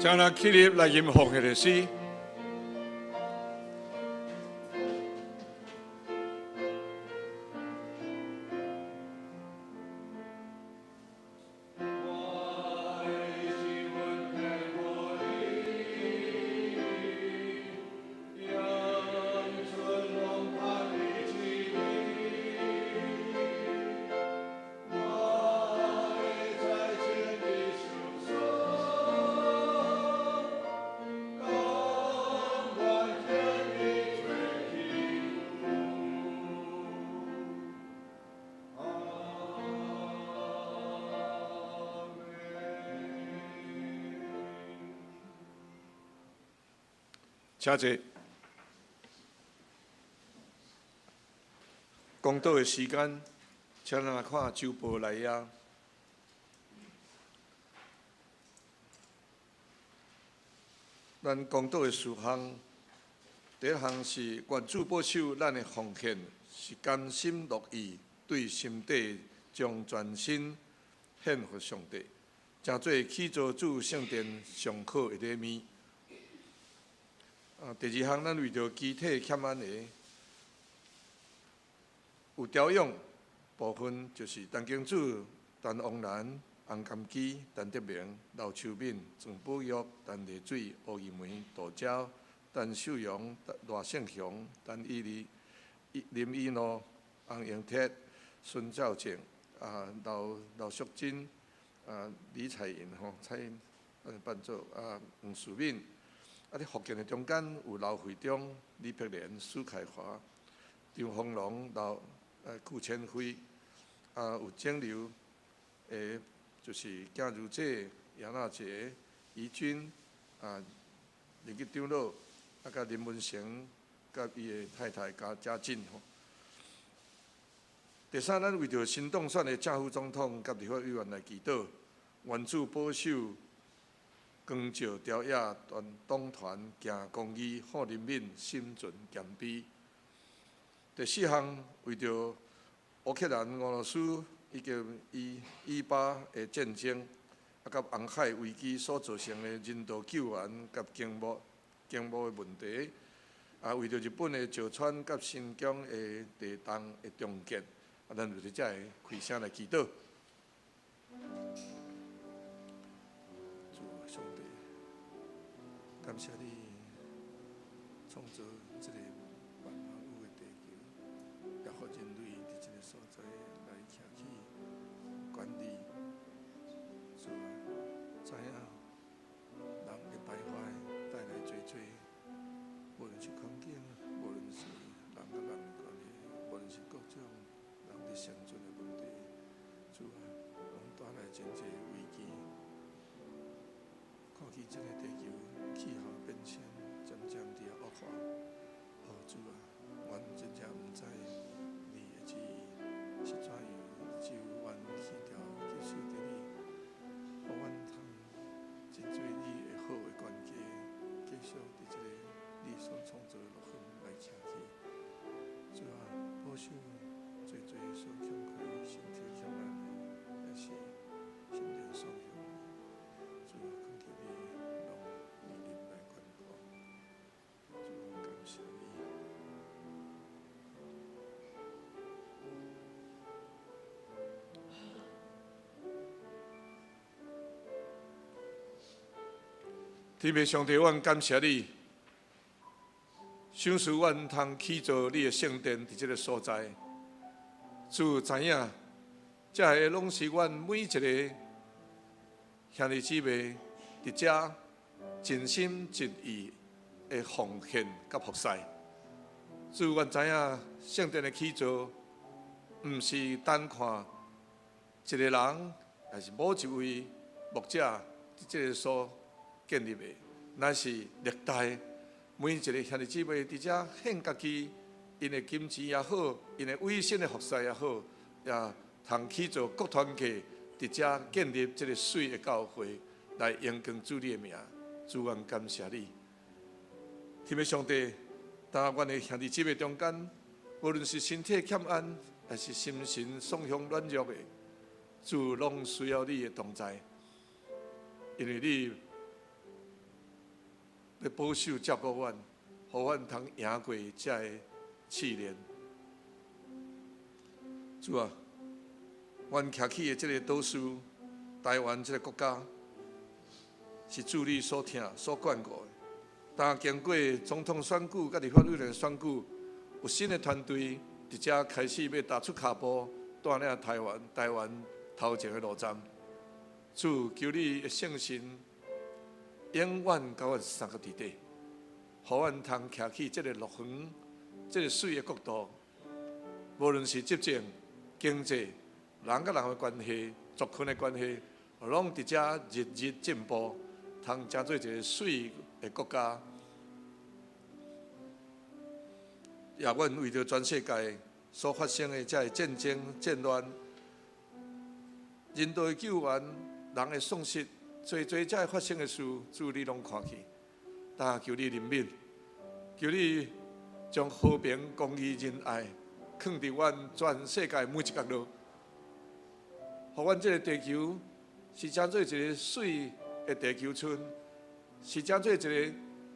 請咱起立來吟奉獻的詩。請坐。講道的時間，請咱來看周報來啊。咱講道的事項，第一項是願主保守咱的奉獻，是甘心樂意對心底將全身獻予上帝，成做起造主聖殿上好的禮物。啊，第二項，咱為著肢體欠安的有調養部分，就是陳景柱、陳王蘭、洪金基、陳德明、劉秋敏、鄭寶玉、陳麗水、吴玉梅、杜娇、陳秀榮、賴勝雄、陳以利、林以諾、洪英鐵、孫兆正、啊劉劉淑珍、啊李彩雲吼，彩雲，伴奏啊黃淑敏。啊！佇福建的中間有劉惠中、李碧蓮、蘇凱華、張鳳龍、劉顧千輝，啊有整流的，就是囝如姐、楊娜姐、怡君，啊林吉長老，啊佮林文成，佮伊的太太加嘉靖吼。第三，咱為著新當選的正副總統佮立法委員來祈禱，願主保守。光照朝野全黨團行公義，予人民心存謙卑。第四項，為著烏克蘭、俄羅斯以及以以巴的戰爭，啊，佮紅海危機所造成的人道救援佮經貿的問題，啊，為著日本的石川佮新疆的地動的重建，啊，咱就佇遮个開聲來祈禱。主上帝，感謝你創造這個萬有的地球，也予人類佇這個所在來徛起管理。主啊，知影人的敗壞帶來濟濟，無論是環境，無論是人佮人的關係，無論是各種人佇生存的問題，主啊，攏帶來真濟危機。看見這個地球氣候變遷漸漸佇遐惡化，哦，主啊，阮真正毋知你的旨意是怎樣，只有阮去調繼續佇你，予阮通真濟你的好的關係，繼續佇這個你所創造的樂園來徛起。主啊，守濟濟所欠缺的，身體欠安的，抑是心靈所向的，主啊，懇求你攏蒞臨來關顧，主，阮感謝你。天父上帝，阮感謝你，賞賜阮通起造你的聖殿佇這个所在。主知影，這个攏是阮每一个兄弟姊妹佇遮盡心盡意的奉獻佮服侍。主，阮知影聖殿的起造，毋是單看一个人，抑是某一位牧者佇這个所建立的，乃是歷代每一个兄弟姊妹佇遮獻家己，𪜶的金錢也好，𪜶的委身的服侍也好，也通起造各團契佇遮建立這个媠的教會，來榮光主你的名。主，阮感謝你。天父上帝，當阮的兄弟姊妹中間，無論是身體欠安，抑是心神喪向軟弱的，主攏需要你的同在，因為你欲保守照顧阮，予阮通贏過這个試煉。主啊，阮徛起的這个島嶼，台灣這个國家，是主你所疼、所眷顧的。當經過總統選舉佮立法委員選舉，有新的團隊佇遮開始欲踏出跤步，帶領台灣、台灣頭前的路站。主，求你的聖神永遠佮阮相佮佇底，予阮通徛起這个樂園、這个媠的國度。無論是執政、經濟、人佮人的關係、族群的關係，攏佇遮日日進步，通成做一個媠的國家。也阮為著全世界所發生的這个戰爭、戰亂、人道的救援、人的喪失，濟濟這个發生的事，主你攏看見。但求你憐憫，求你將和平、公義、仁愛，囥佇阮全世界每一角落，予阮這个地球是成做一個媠的地球村，是成做一個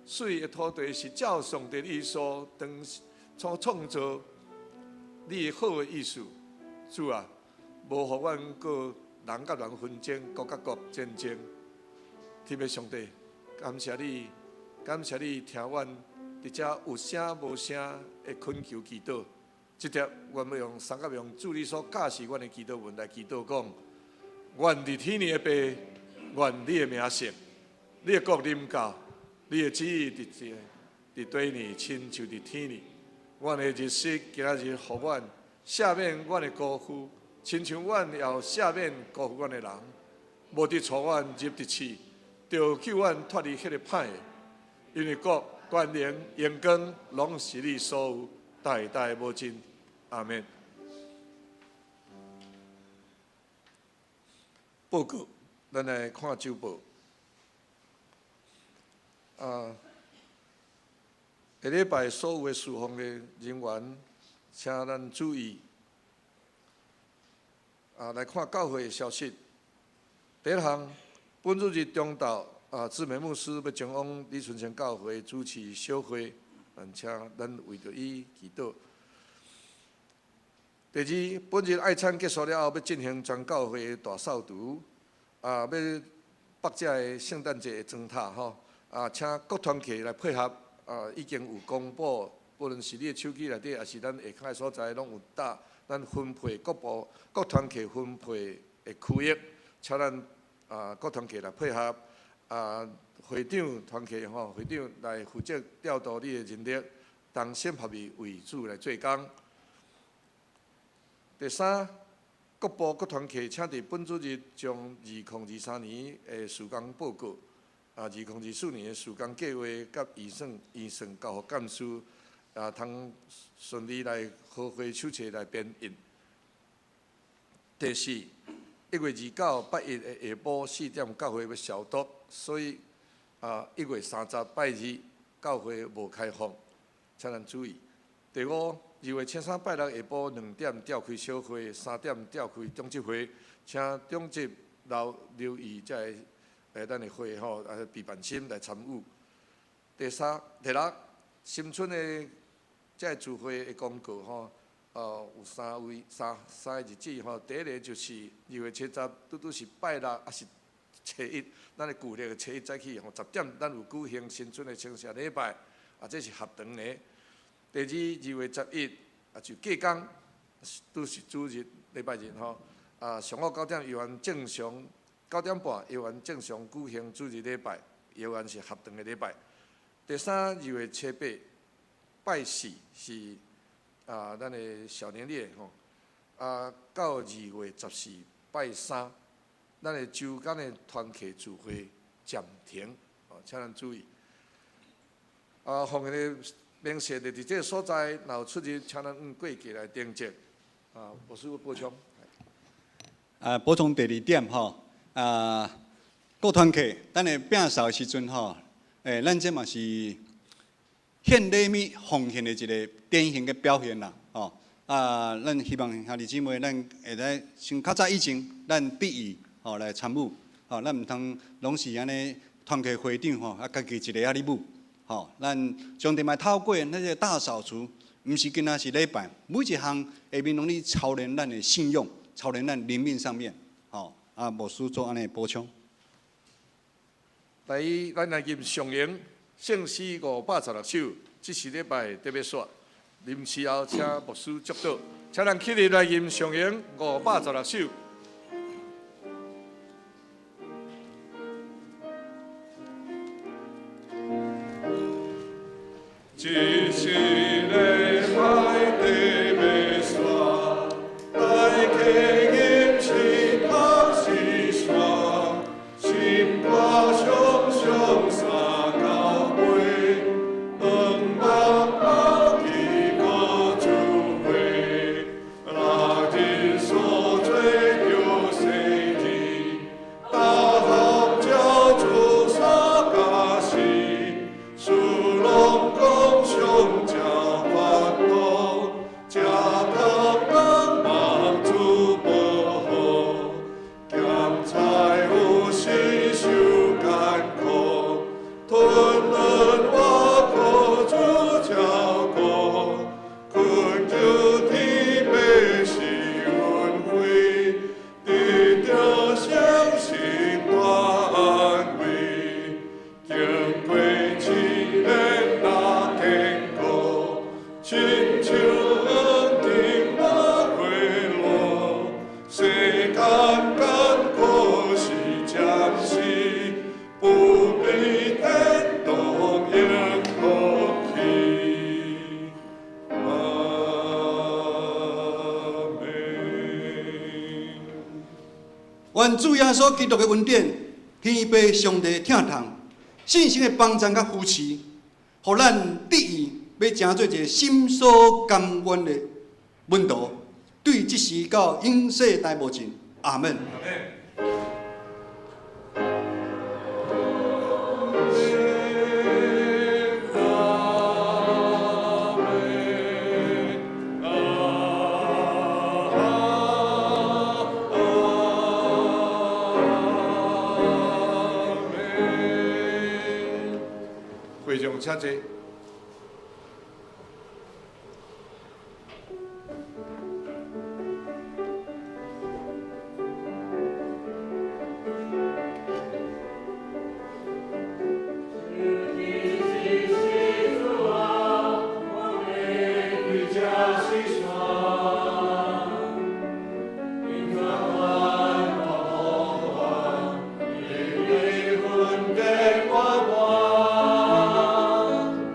媠的土地，是照上帝你所當所創造你的好的意思。主啊，無予阮閣人佮人紛爭，國佮國戰爭。天父上帝，感謝你，感謝你聽阮佇遮有聲無聲的懇求祈禱。這帖，阮欲用三角用主你所教示阮的祈禱文來祈禱講：願佇天的父，願你的名聖，你的國臨到，你的旨意佇佇地呢，親像佇天呢。阮的日食今仔日予阮，赦免阮的辜負，親像阮也赦免辜負阮的人。無得帶阮入佇試，著救阮脫離彼个歹的。因為國、權能、榮光，攏是你所有，代代無盡。阿們。報告，咱來看週報。啊，下禮拜所有的事奉的人員，請咱注意。啊，來看教會的消息。第一項，本主日中晝，啊，志美牧師欲前往李春生教會主持小會，咱請咱為著伊祈禱。第二，本日愛餐結束了後，欲進行全教會的大掃除，啊，欲北這个聖誕節的燈塔吼，啊，請各團契來配合，啊，已經有公布，無論是你的手機內底，抑是咱下跤的所在，攏有貼，咱分配各部各團契分配的區域，請咱啊各團契來配合，啊，會長團契吼，會長來負責調度你的人力，同心合意為主來做工。第三，各部各團契，請佇本主日將2023年的事工報告，啊，2024年的事工計劃佮預算預算交予幹事，啊，通順利來合會手冊來編印。第四，1月29拜一的下晡4點，教會欲消毒，所以啊，1月30拜二教會無開放，請咱注意。第五， 2月初三拜六下晡2点召开小会，3点召开长执会，请长执留意这个咱的会吼，备办心来参与。第三、第六，新春的这个聚会的公告吼，有三位三三个日子吼。第一个就是2月7日，拄拄是拜六，抑是初一，咱的旧历的初一早起吼，10点，咱有举行新春的清社礼拜，这是合堂的。第二，2月11，就隔工，拄是主日礼拜日吼，上午9点犹原正常，9点半犹原正常举行主日礼拜，犹原是合堂的礼拜。第三，2月7日拜四是咱的小年历吼，到2月14拜三，咱的周间的团契聚会暂停，请咱注意。奉献的明细就伫这个所在，若有出入，请咱按过节来登记。牧师补充。补充第二点吼，各团契，咱的摒扫的时阵吼，咱这嘛是献礼物奉献的一个典型的表现啦，吼。咱希望兄弟姊妹，咱会使像较早以前，咱得意吼来参与，吼，咱毋通拢是按呢团契会长吼，家己一个遐咧舞。吼，咱上帝嘛透过那个大扫除，毋是干焦是礼拜，每一项下面拢咧操练咱的信用，操练咱灵命上面。吼，牧师做按呢补充。来，咱来吟上咏圣诗516首，这是礼拜特别煞。临时后，请牧师祝祷，请咱起立来吟上咏516首。这是礼拜特别煞，大家吟诗读诗山，心肝常常三交杯，长目后记阁聚会，六日所做着生日，大项照做三加四，事拢讲上食法度，食汤人望主保护，咸菜有时受艰苦，吞两碗苦主照顾，恳求天父施恩惠，得著圣神大安慰，经过试炼若坚固，亲像黄金若花露，世间艰苦是暂时，不比天堂永福气。阿们。愿主耶稣基督的恩典，天父上帝疼痛，圣神的帮助佮扶持，予咱得以欲成做一个心所甘愿的门徒，对这时到永世代无尽。阿们。会众请坐。我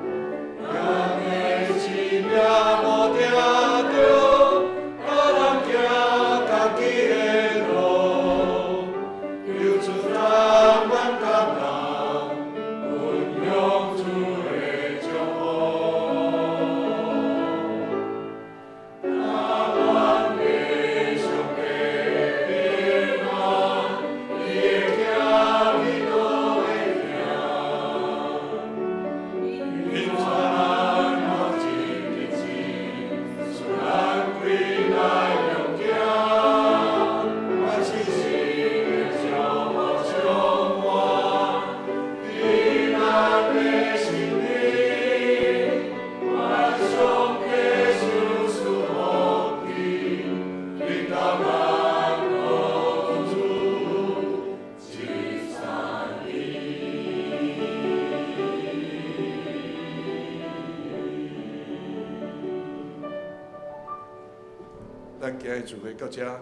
咱今日聚會到遮，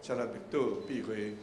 請咱默禱閉會。